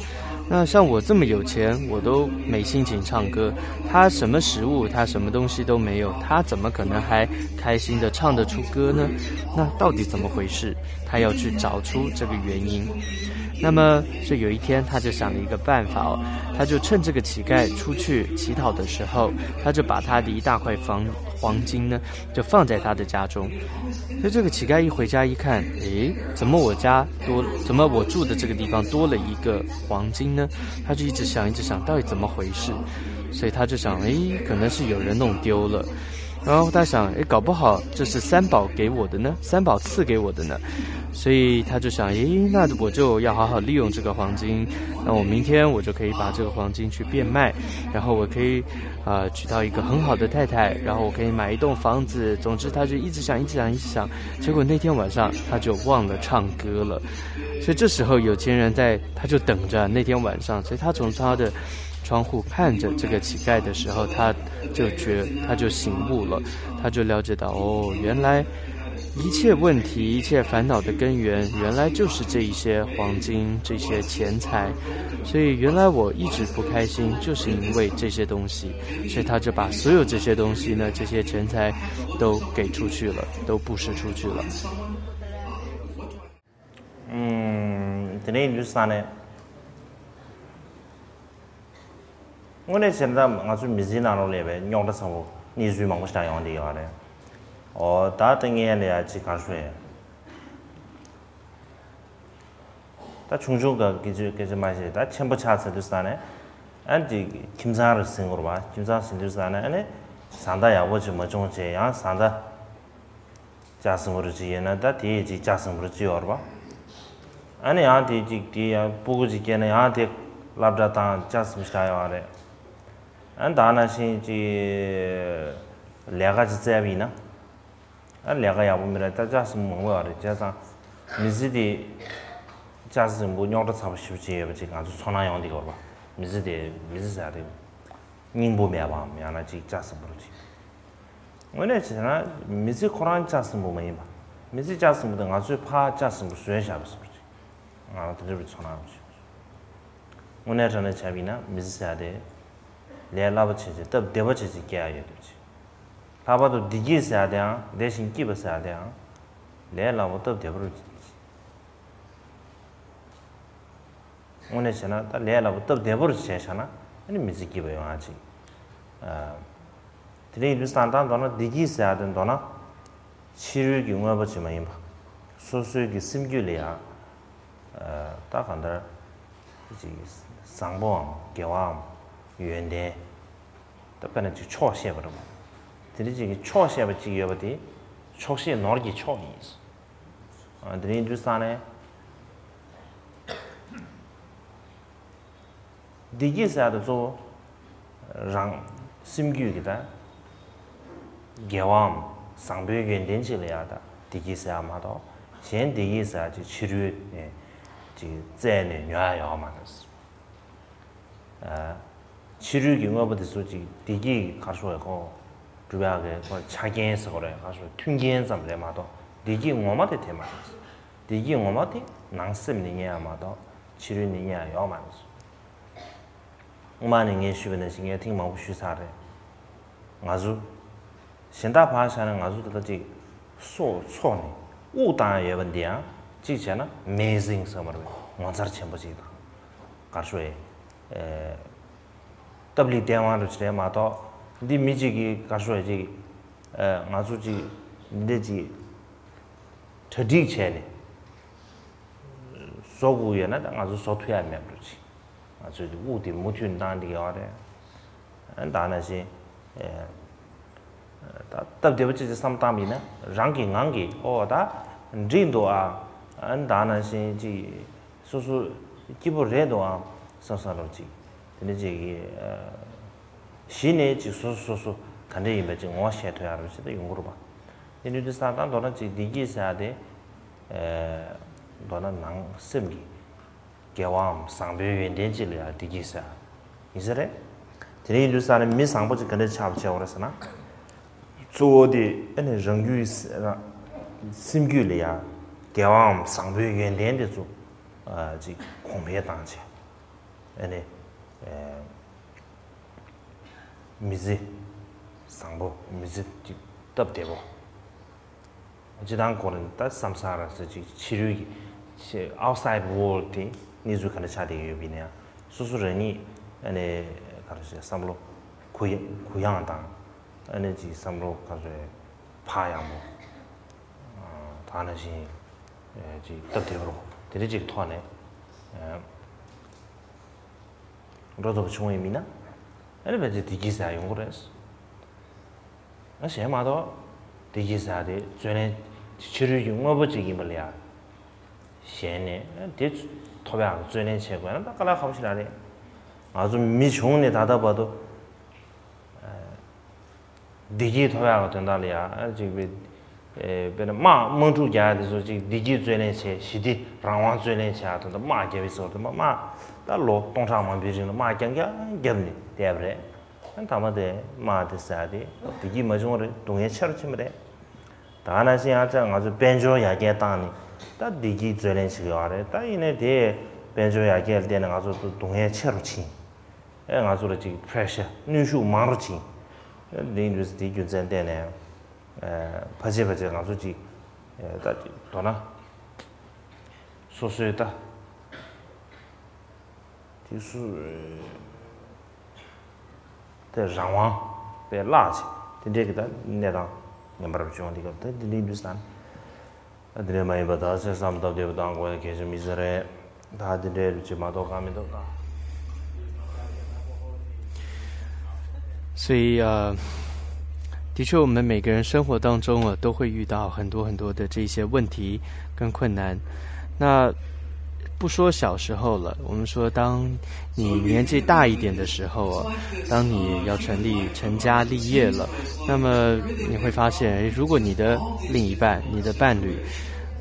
那像我这么有钱，我都没心情唱歌。他什么食物，他什么东西都没有，他怎么可能还开心的唱得出歌呢？那到底怎么回事？他要去找出这个原因。那么，所以有一天，他就想了一个办法哦，他就趁这个乞丐出去乞讨的时候，他就把他的一大块黄黄金呢，就放在他的家中。所以这个乞丐一回家一看，诶，怎么我家多，怎么我住的这个地方多了一个黄金呢？他就一直想，一直想，到底怎么回事？所以他就想，诶，可能是有人弄丢了。然后他想，诶，搞不好这是三宝给我的呢，三宝赐给我的呢。所以他就想，诶，那我就要好好利用这个黄金，那我明天我就可以把这个黄金去变卖，然后我可以啊、娶到一个很好的太太，然后我可以买一栋房子。总之，他就一直想，一直想，一直想。结果那天晚上他就忘了唱歌了。所以这时候有钱人在，他就等着那天晚上，所以他从他的窗户看着这个乞丐的时候，他就觉他就醒悟了，他就了解到，哦，原来一切问题、一切烦恼的根源，原来就是这一些黄金、这些钱财。所以原来我一直不开心，就是因为这些东西。所以他就把所有这些东西呢，这些钱财都给出去了，都布施出去了。 ཨུམ། དེ་ནས་ཡིན་དུས་ས་ནས། དངོས་གནས་བྱས་ན་ང་ཚོའི་མི་ཚེའི་ནང་ལོགས་ལ་ཡོད་པའི་རྙོག་དྲ་ཚ་པོ་གནས་ཚུལ་མང་པོ་ཞིག་ཡོང་བསྡད་ཡོད་རེད། ཨོ་ད་ལྟ་ངས་ལ་ཡ་ཅིག་ག་རེ་ཞུ་ཡ། ད་ཆུང་ཆུང་གི་སྐད་ཆ་སྐད་ཆ་མ་བཤད། ད་ཆེན་པོ་ཆགས་ཚར་དུས་ས་ནས་ཨ་ཅིག་ཁྱིམ་ཚང་རུ་ཟིན་དགོས་རེད་པ། ཁྱིམ་ཚང་ཟིན་དུས་ས་ནས་ཨ་ནི་བཟའ་ཟླ་ཡག་པོ་ཅིག་མ་བྱུང་བྱས་ཡང་བཟའ་ཟླ། ལྕགས་སྲིན་པོ་རུ་ཅིག་ཡོད་ན་ད་དེ་ཡི་ཅིག་ལྕགས་སྲིན་པོ་རུ་ཅིག་ཡོད་རེད་པ། ཨ་ནི་ཡང་དེ་ཅིག་དེ་ཡང་སྤུ་གུ་ཅིག་སྐྱེས་ན་ཡང་དེ་སློབ་གྲྭ་བཏང་ལྕགས་སྲིན་པོ་ཞིག་ཡོད་རེད། ཨ་ནི་ད་ནང་བཞིན་ཅིག་ལས་ཀ་ཅིག་བཙལ་བ་ཡིན་ན། ཨ་ནི་ལས་ཀ་ཡག་པོ་མི་རག་ད་ལྕགས་སྲིན་པོ་མང་པོ་ཡོད་རེད། བྱས་ཙང་མི་ཚེ་དེ་ལྕགས་སྲིན་པོ་རྙོག་དྲ་ཚ་པོ་ཞེ་པོ་ཅིག་ཡོད་པ་ཅིག་ང་ཚོ་ཚོར་སྣང་ཡོང་བསྡད་ཡོད་རེད་པ། མི་ཚེ་དེ་མི་ཚེ་ཟེར་ཡ་དེ་སྙིང་པོ་མེད་པའམ་ཡང་ན་ཅིག་ལྕགས་སྲིན་པོ་རུ་ཅིག་དངོས་གནས་བྱས་ན་མི་ཚེ་ཁོ་རང་ལྕགས་སྲིན་པོ་མ་ཡིན་པ། མི་ཚེ་ལྕགས་སྲིན་པོ་དེ་ང་ཚོས་ཕར་ལྕགས་སྲིན་པོ་བཟོས་བཞག་པའི་བཟོ་འདྲ་ཅིག་ང་རང་དེ་འདྲ་བའི་ཚོར་སྣང་ཅིག་དངོས་གནས་དྲང་གནས་བྱས་པ་ཡིན་ན་མི་ཚེ་ཟེར་ཡ་དེ་ལས་སླ་པོ་བྱས་བྱས་སྟབས་བདེ་པོ་བྱས་བྱས་སྐྱེལ་ཡ་ཡོད་འདུག་ཅིག་ལྷག་པར་དུ་བདེ་སྐྱིད་ཟེར་ཡ་དེའང་བདེ་ཞིང་སྐྱིད་པ་ཟེར་ཡ་དེའང་ལས་སླ་པོ་སྟབས་བདེ་པོ་རུ། དངོས་གནས་བྱས་ན་ད་ལས་སླ་པོ་སྟབས་བདེ་པོ་རུ་བྱས་བཞག་ན་ཨ་ནི་མི་ཚེ་སྐྱིད་པ་ཡོང་ཡ་ཅིག་ཨ། དེ་འདྲ་ཡིན་དུས་ཙང་ད་མདོར་ན་བདེ་སྐྱིད་ཟེར་ཡ་དེ་མདོར་ན་ཕྱི་རོལ་གྱི་དངོས་པོ་ཅིག་མ་ཡིན་པ། སོ་སོའི་གི་སེམས་རྒྱུད་ལ་ཡ། ཨ། ད་གང་ལྟར་ཅིག་བཟང་པོའམ་དགེ་བའམ་ཡོན་ཏན། ད་དཔེར་ན་ཅིག་ཆོག་ཤེས་པ་འདྲ་པོ། དེ་འདྲ་ཅིག་གི་ཆོག་ཤེས་པ་ཅིག་ཡོད་པ་དེ་ཆོག་ཤེས་ནོར་གྱི་མཆོག་ཡིན། ཨ། དེ་འདྲ་ཡིན་དུས་ཙང་ནས། བདེ་སྐྱིད་ཟེར་ཡ་དེ་གཙོ་བོ་རང་སེམས་རྒྱུད་ཀྱི་ད་དགེ་བའམ་བཟང་པོའི་ཡོན་ཏན་ཅིག་ལ་ཡ་ད་བདེ་སྐྱིད་ཟེར་ཡ་མ་གཏོགས་གཞན་བདེ་སྐྱིད་ཟེར་ཡ་ཅིག་ཕྱི་རོལ་ནས་ཅིག་བཙལ་ནས་ཉོ་ཡ་ཡོད་མ་རེད། ཨ། ཕྱི་རོལ་གྱི་དངོས་པོ་དེ་ཚོ་ཅིག་བདེ་སྐྱིད་ཀྱི་ག་རེ་ཞུ་དགོས་རེད། ཁོ་སྒྲུབ་ཡག་གི་ཁོ་ཆ་རྐྱེན་ཟེར་དགོས་རེད། ག་རེ་ཞུ་དགོས་རེད། མཐུན་རྐྱེན་ཙམ་རེད་མ་གཏོགས་བདེ་སྐྱིད་ངོ་མ་དེ་དེ་མ་རེད། བདེ་སྐྱིད་ངོ་མ་དེ་ནང་སེམས་ནས་རྙེད་ཡ་མ་གཏོགས་ཕྱི་རོལ་ནས་རྙེད་ཡ་ཡོད་མ་རེད། སྔོན་མ་ནས་ངས་ཞུས་པ་ནང་བཞིན་ངས་ཐེངས་མང་པོ་ཞུས་ཚར་རེད། ང་ཚོ་གཞན་དག་ཕར་བཞག་ན་ང་ཚོ་ད་ལྟ་ཅིག་སྲོག་འཚོ་ནས་དབུགས་བཏང་ཡ་ཡོད་པ་འདི་ཡང་གཅིག་བྱས་ན་Amazing ཟེར་བ་རེད། ངོ་མཚར་ཆེན་པོ་ཅིག་དང་། ག་རེ་ཞུ་ཡ། ཨེ། སྟབས་ལེགས་སྟེས་དབང་རུ་ཅིག་རེད་མ་གཏོགས་འདི་མི་གཅིག་གིས་ག་རེ་ཞུ་ཡ་ཅིག་ཨེ། ང་ཚོ་ཅིག་ འདི་འདྲ་ཅིག་གྲ་སྒྲིག་བྱས་ནས་བཟོ་དགོས་ཡོད་ན། ད་ང་ཚོ་བཟོ་ཐུབ་ཡ་མེད་པ་ཅིག་ང་ཚོས་དབུགས་དེ་མུ་མཐུད་བཏང་བསྡད་ཡོད་རེད། ད་ནང་བཞིན། ད་སྟབས་བདེ་པོ་ཅིག་ཅིག་བསམ་བཏང་བ་ཡིན་ན། རང་གི་ངང་གིས་ཨོ་ད་འགྲིག་འདུག་ཨ། ད་ནང་བཞིན་ཅིག་སོ་སོ་སྐྱིད་པོ་རེད་འདུག་ཨ་བསམ་བསམ་རོགས་ཅིག་དེ་འདྲ་ཅིག་གིས་གཞི་ནས་ཅིག་སོ་སོ་སོ་སོ་ག་འདྲ་ཡིན་པ་ཅིག་ངོ་ཤེས་ཐུབ་ཡ་རོགས་ཅིག་ད་ཡོང་གི་རེད་པ། དེ་འདྲ་དུས་ཙང་ད་མདོར་ན་ཅིག་བདེ་སྐྱིད་ཟེར་ཡ་དེ། མདོར་ན་ནང་སེམས་ཀྱི་དགེ་བའམ་བཟང་པོའི་ཡོན་ཏན་ཅིག་ལ་ཡང་བདེ་སྐྱིད་ཟེར་ཡིན་ས་རེད། དེ་འདྲ་ཡིན་དུས་ཙང་ནས་མི་བཟང་པོ་ཅིག་ག་འདྲ་ཆགས་པ་བྱེད་དགོས་རེད་ཟེར་ན། གཙོ་བོ་དེ་ཨ་ནི་རང་རྒྱུད་སེམས་རྒྱུད་ལ་ཡང་དགེ་བའམ་བཟང་པོའི་ཡོན་ཏན་དེ་ཚོ་ཅིག་གོང་འཕེལ་བཏང་བྱས། ཨ་ནི་མི་ཚེ་བཟང་པོ། མི་ཚེ་ཅིག་སྟབས་བདེ་པོ། སྤྱིར་བཏང་ཁོ་རང་ད་བསམ་ས་ར་ཟེར་ཅིག་ཕྱི་རོལ་གྱི་outside world དེ་གནས་ཚུལ་ག་འདྲ་ཆགས་བསྡད་ཡོད་པ་ཡིན་ན་ཡང་། སོ་སོ་རང་ཉིད་ཨ་ནི་ག་རེ་ཟེར། བསམ་བློ་གུ་ཡ་གུ་ཡངས་དང་། ཨ་ནི་ཅིག་བསམ་བློ་ག་རེ་ཟེར། བག་ཡངས་པོ། ད་ནང་བཞིན་ཅིག་སྟབས་བདེ་པོ་དེ་འདྲ་ཅིག་ཐོག་ནས། འགྲོ་ཐུབ་པ་བྱུང་བ་ཡིན་ན། ཨ་ནི་ཕལ་ཆེར་བདེ་སྐྱིད་ཟེར་ཡ་ཡོང་གི་རེད། ཨ་གཞན་མ་གཏོགས་བདེ་སྐྱིད་ཟེར་ཡ་དེ་རྩོད་ལེན་ཕྱི་རོལ་གྱི་དངོས་པོ་ཅིག་ཡིན་པ་ལ་ཡ། གཞན་ནས་དེ་ཐོབ་ཡག་གི་རྩོད་ལེན་བྱེད་དགོས་ན་ད་དཀའ་ལས་ཁག་པོ་ཞིག་རང་རེད། ང་ཚོ་མི་བྱུང་ནས་ད་ལྟ་བར་དུ། བདེ་སྐྱིད་ཐོབ་ཡག་གི་དོན་དག་ལ་ཡ་ཅིག་དཔེ། དཔེར་ན་དམག་དམག་འཁྲུག་རྒྱག་ཡ་དེ་ཚོ་ཅིག་བདེ་སྐྱིད་རྩོད་ལེན་བྱས། ཞི་བདེ་རང་དབང་རྩོད་ལེན་བྱེད་ཡ་དེ་འདྲ། དམག་རྒྱབ་པའི་ཟོར་དུ་དམག་དམག་ད་ལོ་སྟོང་ཕྲག་མང་པོའི་རིང་ལ་དམག་རྐྱང་རྐྱང་རྒྱབ་ནས་བསྡད་པ་རེད། ཨ་ནི་མཐའ་མ་དེ་དམག་དེ་ཟེར་ཡ་དེ་བདེ་སྐྱིད་མ་བྱུང་བ་རེད། སྡུག་བསྔལ་ཆེ་རུ་ཕྱིན་པ་རེད། ད་ག་ནང་བཞིན་ཡང་ཅིག་ང་ཚོས་དཔལ་འབྱོར་ཡར་རྒྱས་བཏང་ནས་ད་བདེ་སྐྱིད་རྩོད་ལེན་བྱེད་ཀྱི་ཡོད་རེད། ད་ཡིན་ནའི་དེ་དཔལ་འབྱོར་ཡར་རྒྱས་ལ་བརྟེན་ནས་ང་ཚོ་སྡུག་བསྔལ་ཆེ་རུ་ཕྱིན། ཨེ་ང་ཚོ་ལ་ཅིག་pressure གནོན་ཤུགས་མང་རུ་ཕྱིན། ཨེ་དེ་ཡིན་དུས་དེའི་རྒྱུ་མཚན་བརྟེན་ནས། ཨེ་ཕལ་ཆེར་ཕལ་ཆེར་ང་ཚོ་ཅིག་ཨེ་ད་ཅིག་མདོར་ན་སོ་སོའི་ད་དེ་སུ་དེ་རང་དབང་དཔེ་བརླག་ཅིག་དེ་འདྲའི་གི་ད་གནས་སྟངས་ངན་པ་རབ་བྱུང་། དེ་སྐབས་ད་དེ་འདྲའི་དུས་ཙང་། ད་དེ་འདྲའི་མ་ཡིན་པ་ད་ཅིག་བསམ་སྟབས་བདེ་པོ་བཏང་དགོས་ཡ་གལ་ཆེན་མི་ཚེ་རེད། ད་དེ་འདྲའི་རུ་ཅིག་མ་གཏོགས་གང་མི་འདུག་ད། 所以呃，的确，我们每个人生活当中啊，都会遇到很多很多的这些问题跟困难。那不说小时候了，我们说当你年纪大一点的时候啊，当你要成立成家立业了，那么你会发现，诶，如果你的另一半、你的伴侣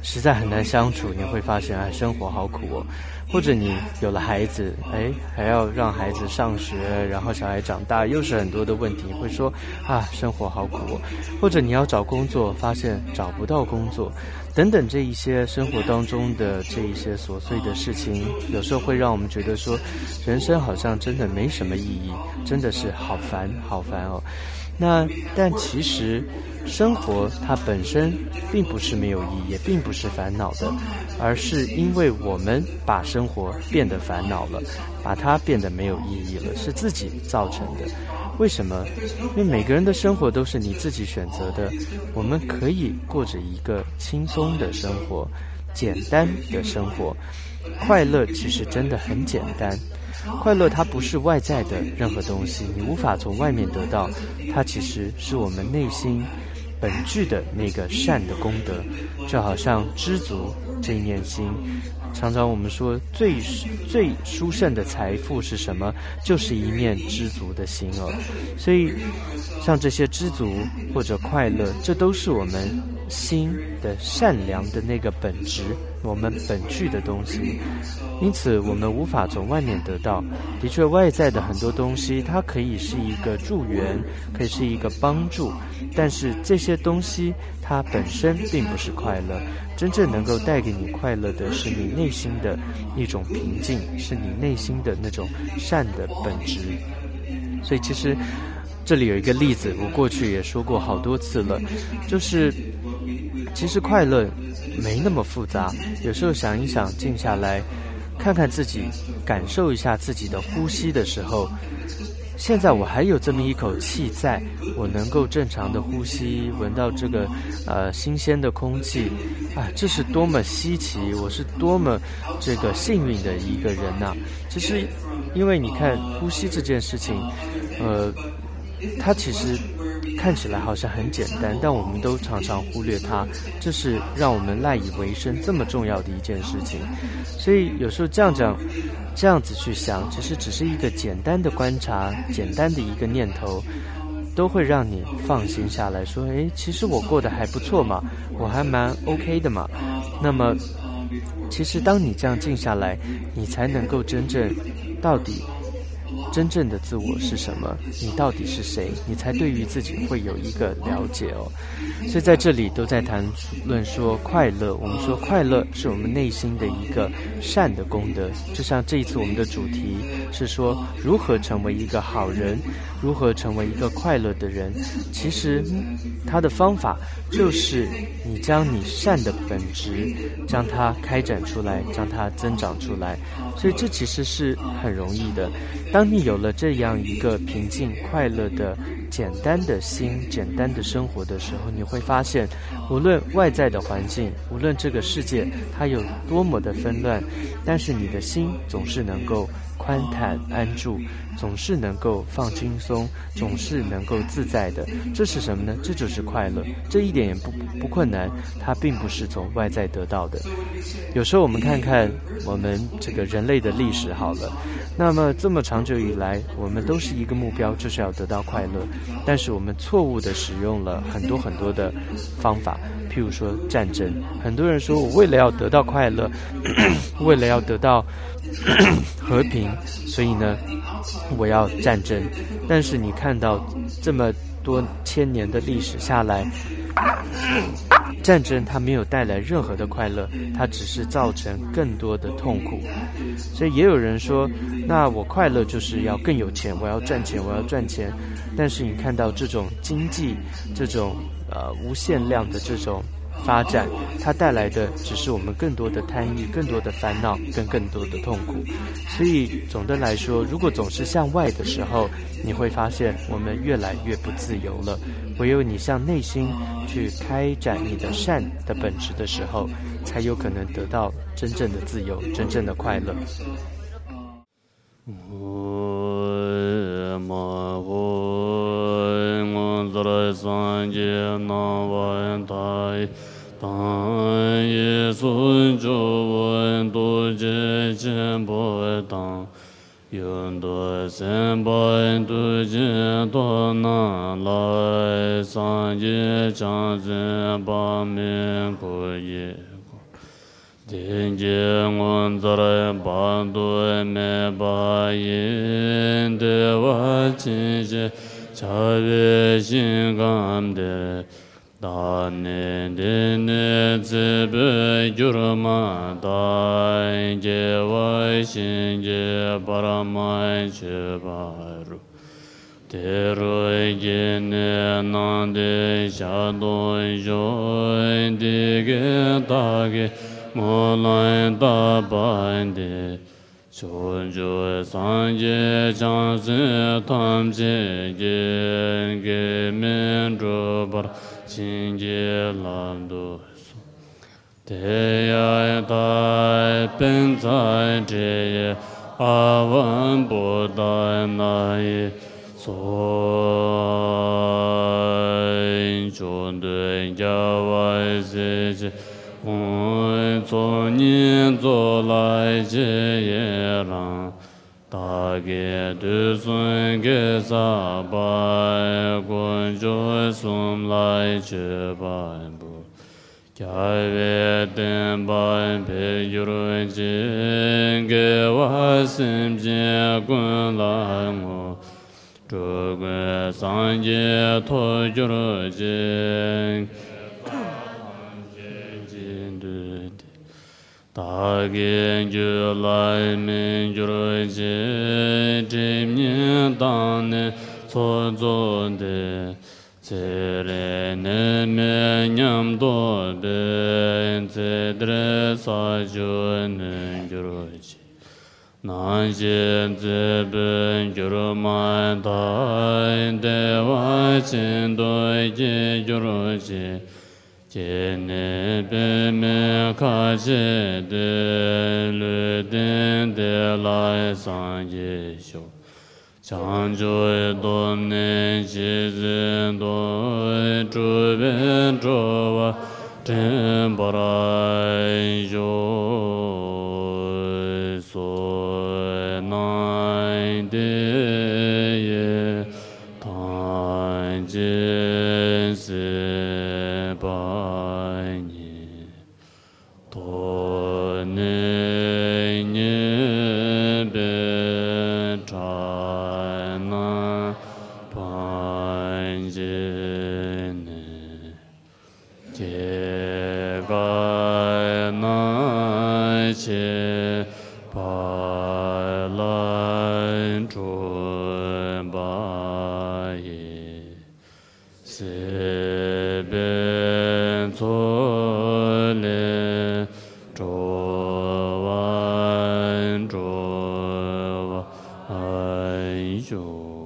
实在很难相处，你会发现，哎，生活好苦哦。或者你有了孩子，哎，还要让孩子上学，然后小孩长大，又是很多的问题，你会说，啊，生活好苦哦。或者你要找工作，发现找不到工作，等等这一些生活当中的这一些琐碎的事情，有时候会让我们觉得说，人生好像真的没什么意义，真的是好烦，好烦哦。那，但其实生活它本身并不是没有意义，也并不是烦恼的，而是因为我们把生活变得烦恼了，把它变得没有意义了，是自己造成的。为什么？因为每个人的生活都是你自己选择的，我们可以过着一个轻松的生活，简单的生活。快乐其实真的很简单，快乐它不是外在的任何东西，你无法从外面得到，它其实是我们内心本具的那个善的功德，就好像知足这一念心。常常我们说最最殊胜的财富是什么？就是一念知足的心哦。所以，像这些知足或者快乐，这都是我们心的善良的那个本质，我们本具的东西。因此，我们无法从外面得到。的确，外在的很多东西，它可以是一个助缘，可以是一个帮助，但是这些东西它本身并不是快乐。真正能够带给你快乐的是你内心的一种平静，是你内心的那种善的本质。所以，其实这里有一个例子，我过去也说过好多次了，就是其实快乐没那么复杂。有时候想一想，静下来，看看自己，感受一下自己的呼吸的时候，现在我还有这么一口气在，我能够正常的呼吸，闻到这个呃新鲜的空气，啊，这是多么稀奇，我是多么这个幸运的一个人呐。其实，因为你看呼吸这件事情，呃，它其实看起来好像很简单，但我们都常常忽略它，这是让我们赖以为生这么重要的一件事情。所以有时候这样讲，这样子去想，其实只是一个简单的观察，简单的一个念头，都会让你放心下来，说，诶，其实我过得还不错嘛，我还蛮 OK 的嘛。那么，其实当你这样静下来，你才能够真正到底真正的自我是什么，你到底是谁，你才对于自己会有一个了解哦。所以在这里都在谈论说快乐，我们说快乐是我们内心的一个善的功德，就像这一次我们的主题是说如何成为一个好人，如何成为一个快乐的人。其实它的方法就是你将你善的本质，将它开展出来，将它增长出来。所以这其实是很容易的。当你有了这样一个平静、快乐的、简单的心、简单的生活的时候，你会发现，无论外在的环境，无论这个世界它有多么的纷乱，但是你的心总是能够宽坦安住，总是能够放轻松，总是能够自在的。这是什么呢？这就是快乐。这一点也不不困难，它并不是从外在得到的。有时候我们看看我们这个人类的历史好了，那么这么长久以来，我们都是一个目标，就是要得到快乐，但是我们错误的使用了很多很多的方法，譬如说战争。很多人说我为了要得到快乐，为了要得到和平，所以呢，我要战争。但是你看到这么多千年的历史下来，战争它没有带来任何的快乐，它只是造成更多的痛苦。所以也有人说，那我快乐就是要更有钱，我要赚钱，我要赚钱。但是你看到这种经济，这种呃无限量的这种发展，它带来的只是我们更多的贪欲、更多的烦恼、跟更多的痛苦。所以总的来说，如果总是向外的时候，你会发现我们越来越不自由了。唯有你向内心去开展你的善的本质的时候，才有可能得到真正的自由，真正的快乐。 ཨོཾ། སངས་རྒྱས་སྣང་བ་མཐའ་ཡས་དང་། གཡས་སུ་ཇོ་བོ་རྡོ་རྗེ་ཆེན་པོ་དང་། གཡོན་དུ་སེམས་དཔའ་ཐུགས་རྗེ་ཐོབ་རྣམས་ལ། སངས་རྒྱས་བྱང་སེམས་དཔག་མེད་སྐུ་ཡི་དེ་ཀྱེ་ངོ་མཚར་དཔག་ཏུ་མེད་པ་ཡི། བདེ་བ་ཅན་ཞེས་བྱ་བའི་ཞིང་ཁམས་དེར། བདག་ནི་འདི་ནས་ཚེ་འཕོས་གྱུར་མ་ཐག་སྐྱེ་བ་གཞན་གྱིས་བར་མ་ཆོད་པ་རུ། དེ་རུ་སྐྱེས་ནས་སྣང་མཐའི་ཞལ་མཐོང་ཤོག་འདི་སྐད་བདག་གིས་སྨོན་ལམ་བཏབ་པ་འདི། ཕྱོགས་བཅུའི་སངས་རྒྱས་བྱང་སེམས་ཐམས་ཅད་ཀྱིས། གེགས་མེད་འགྲུབ་པར་བྱིན་གྱིས་བརླབ་ཏུ་གསོལ། དེ་ཡང་ད་པཉྩ་དྲི་ཡི་ཨ་ཝ་བོ་དྷ་ན་ཡི་སོགས། ཕྱོགས་དུས་རྒྱལ་བ་སྲས་ཀྱི་དགུང་། ཚོགས་གཉིས་རྫོགས་ལ་མཆིས་ཡི་རང་། བདག་གིས་དུས་གསུམ་དགེ་བསགས་པ། དཀོན་མཆོག་གསུམ་ལ་མཆོད་པ་འབུལ། རྒྱལ་བའི་བསྟན་པ་འཕེལ་གྱུར་ཅིག་དགེ་བ་སེམས་ཅན་ཀུན་ལ་བསྔོ། འགྲོ་ཀུན་སངས་རྒྱས་ཐོབ་གྱུར་ཅིག་དགེ་བ་ཐམས་ཅད་ཀྱི་འདུས་ཏེ། བདག་གི་རྒྱུད་ལ་སྨིན་གྱུར་ཅིག་སྒྲིབ་གཉིས་དག་ནས་ཚོགས་རྫོགས་ཏེ། ཚེ་རིང་ནད་མེད་ཉམས་རྟོགས་པའི། ཚེ་འདིར་ས་བཅུ་ནོན་གྱུར་ཅིག་ནང་ཞིང་རྩེ་ཕུད་འགྱུར་མ་ཐག་བདེ་བ་ཅན་དུ་སྐྱེ་གྱུར་ཅིག་སྐྱེས་ནས་པདྨའི་ཁ་ཕྱེ་སྟེ། ལུས་རྟེན་དེ་ལ་སངས་རྒྱས་ཤོག་བྱང་ཆུབ་ཏུ་གནས་ཇི་སྲིད་དུ། སྒྲུབ་པའི་སྤྲོ་བ་འདྲེན་པར་ཤོག་བསོད་ནམས་འདི་ཡིས་ཐམས་ཅད་གཟིགས་པ་ཉིད། ཐོབ་ནས་ཉེས་པའི་དགྲ་རྣམས་ཕམ་བྱས་ནས། སྐྱེ་རྒ་ན་འཆིའི་རྦ་རླབས་འཁྲུགས་པ་ཡི། སྲིད་པའི་མཚོ་ལས་སྒྲོལ་བ་སྒྲོལ་བར་ཤོག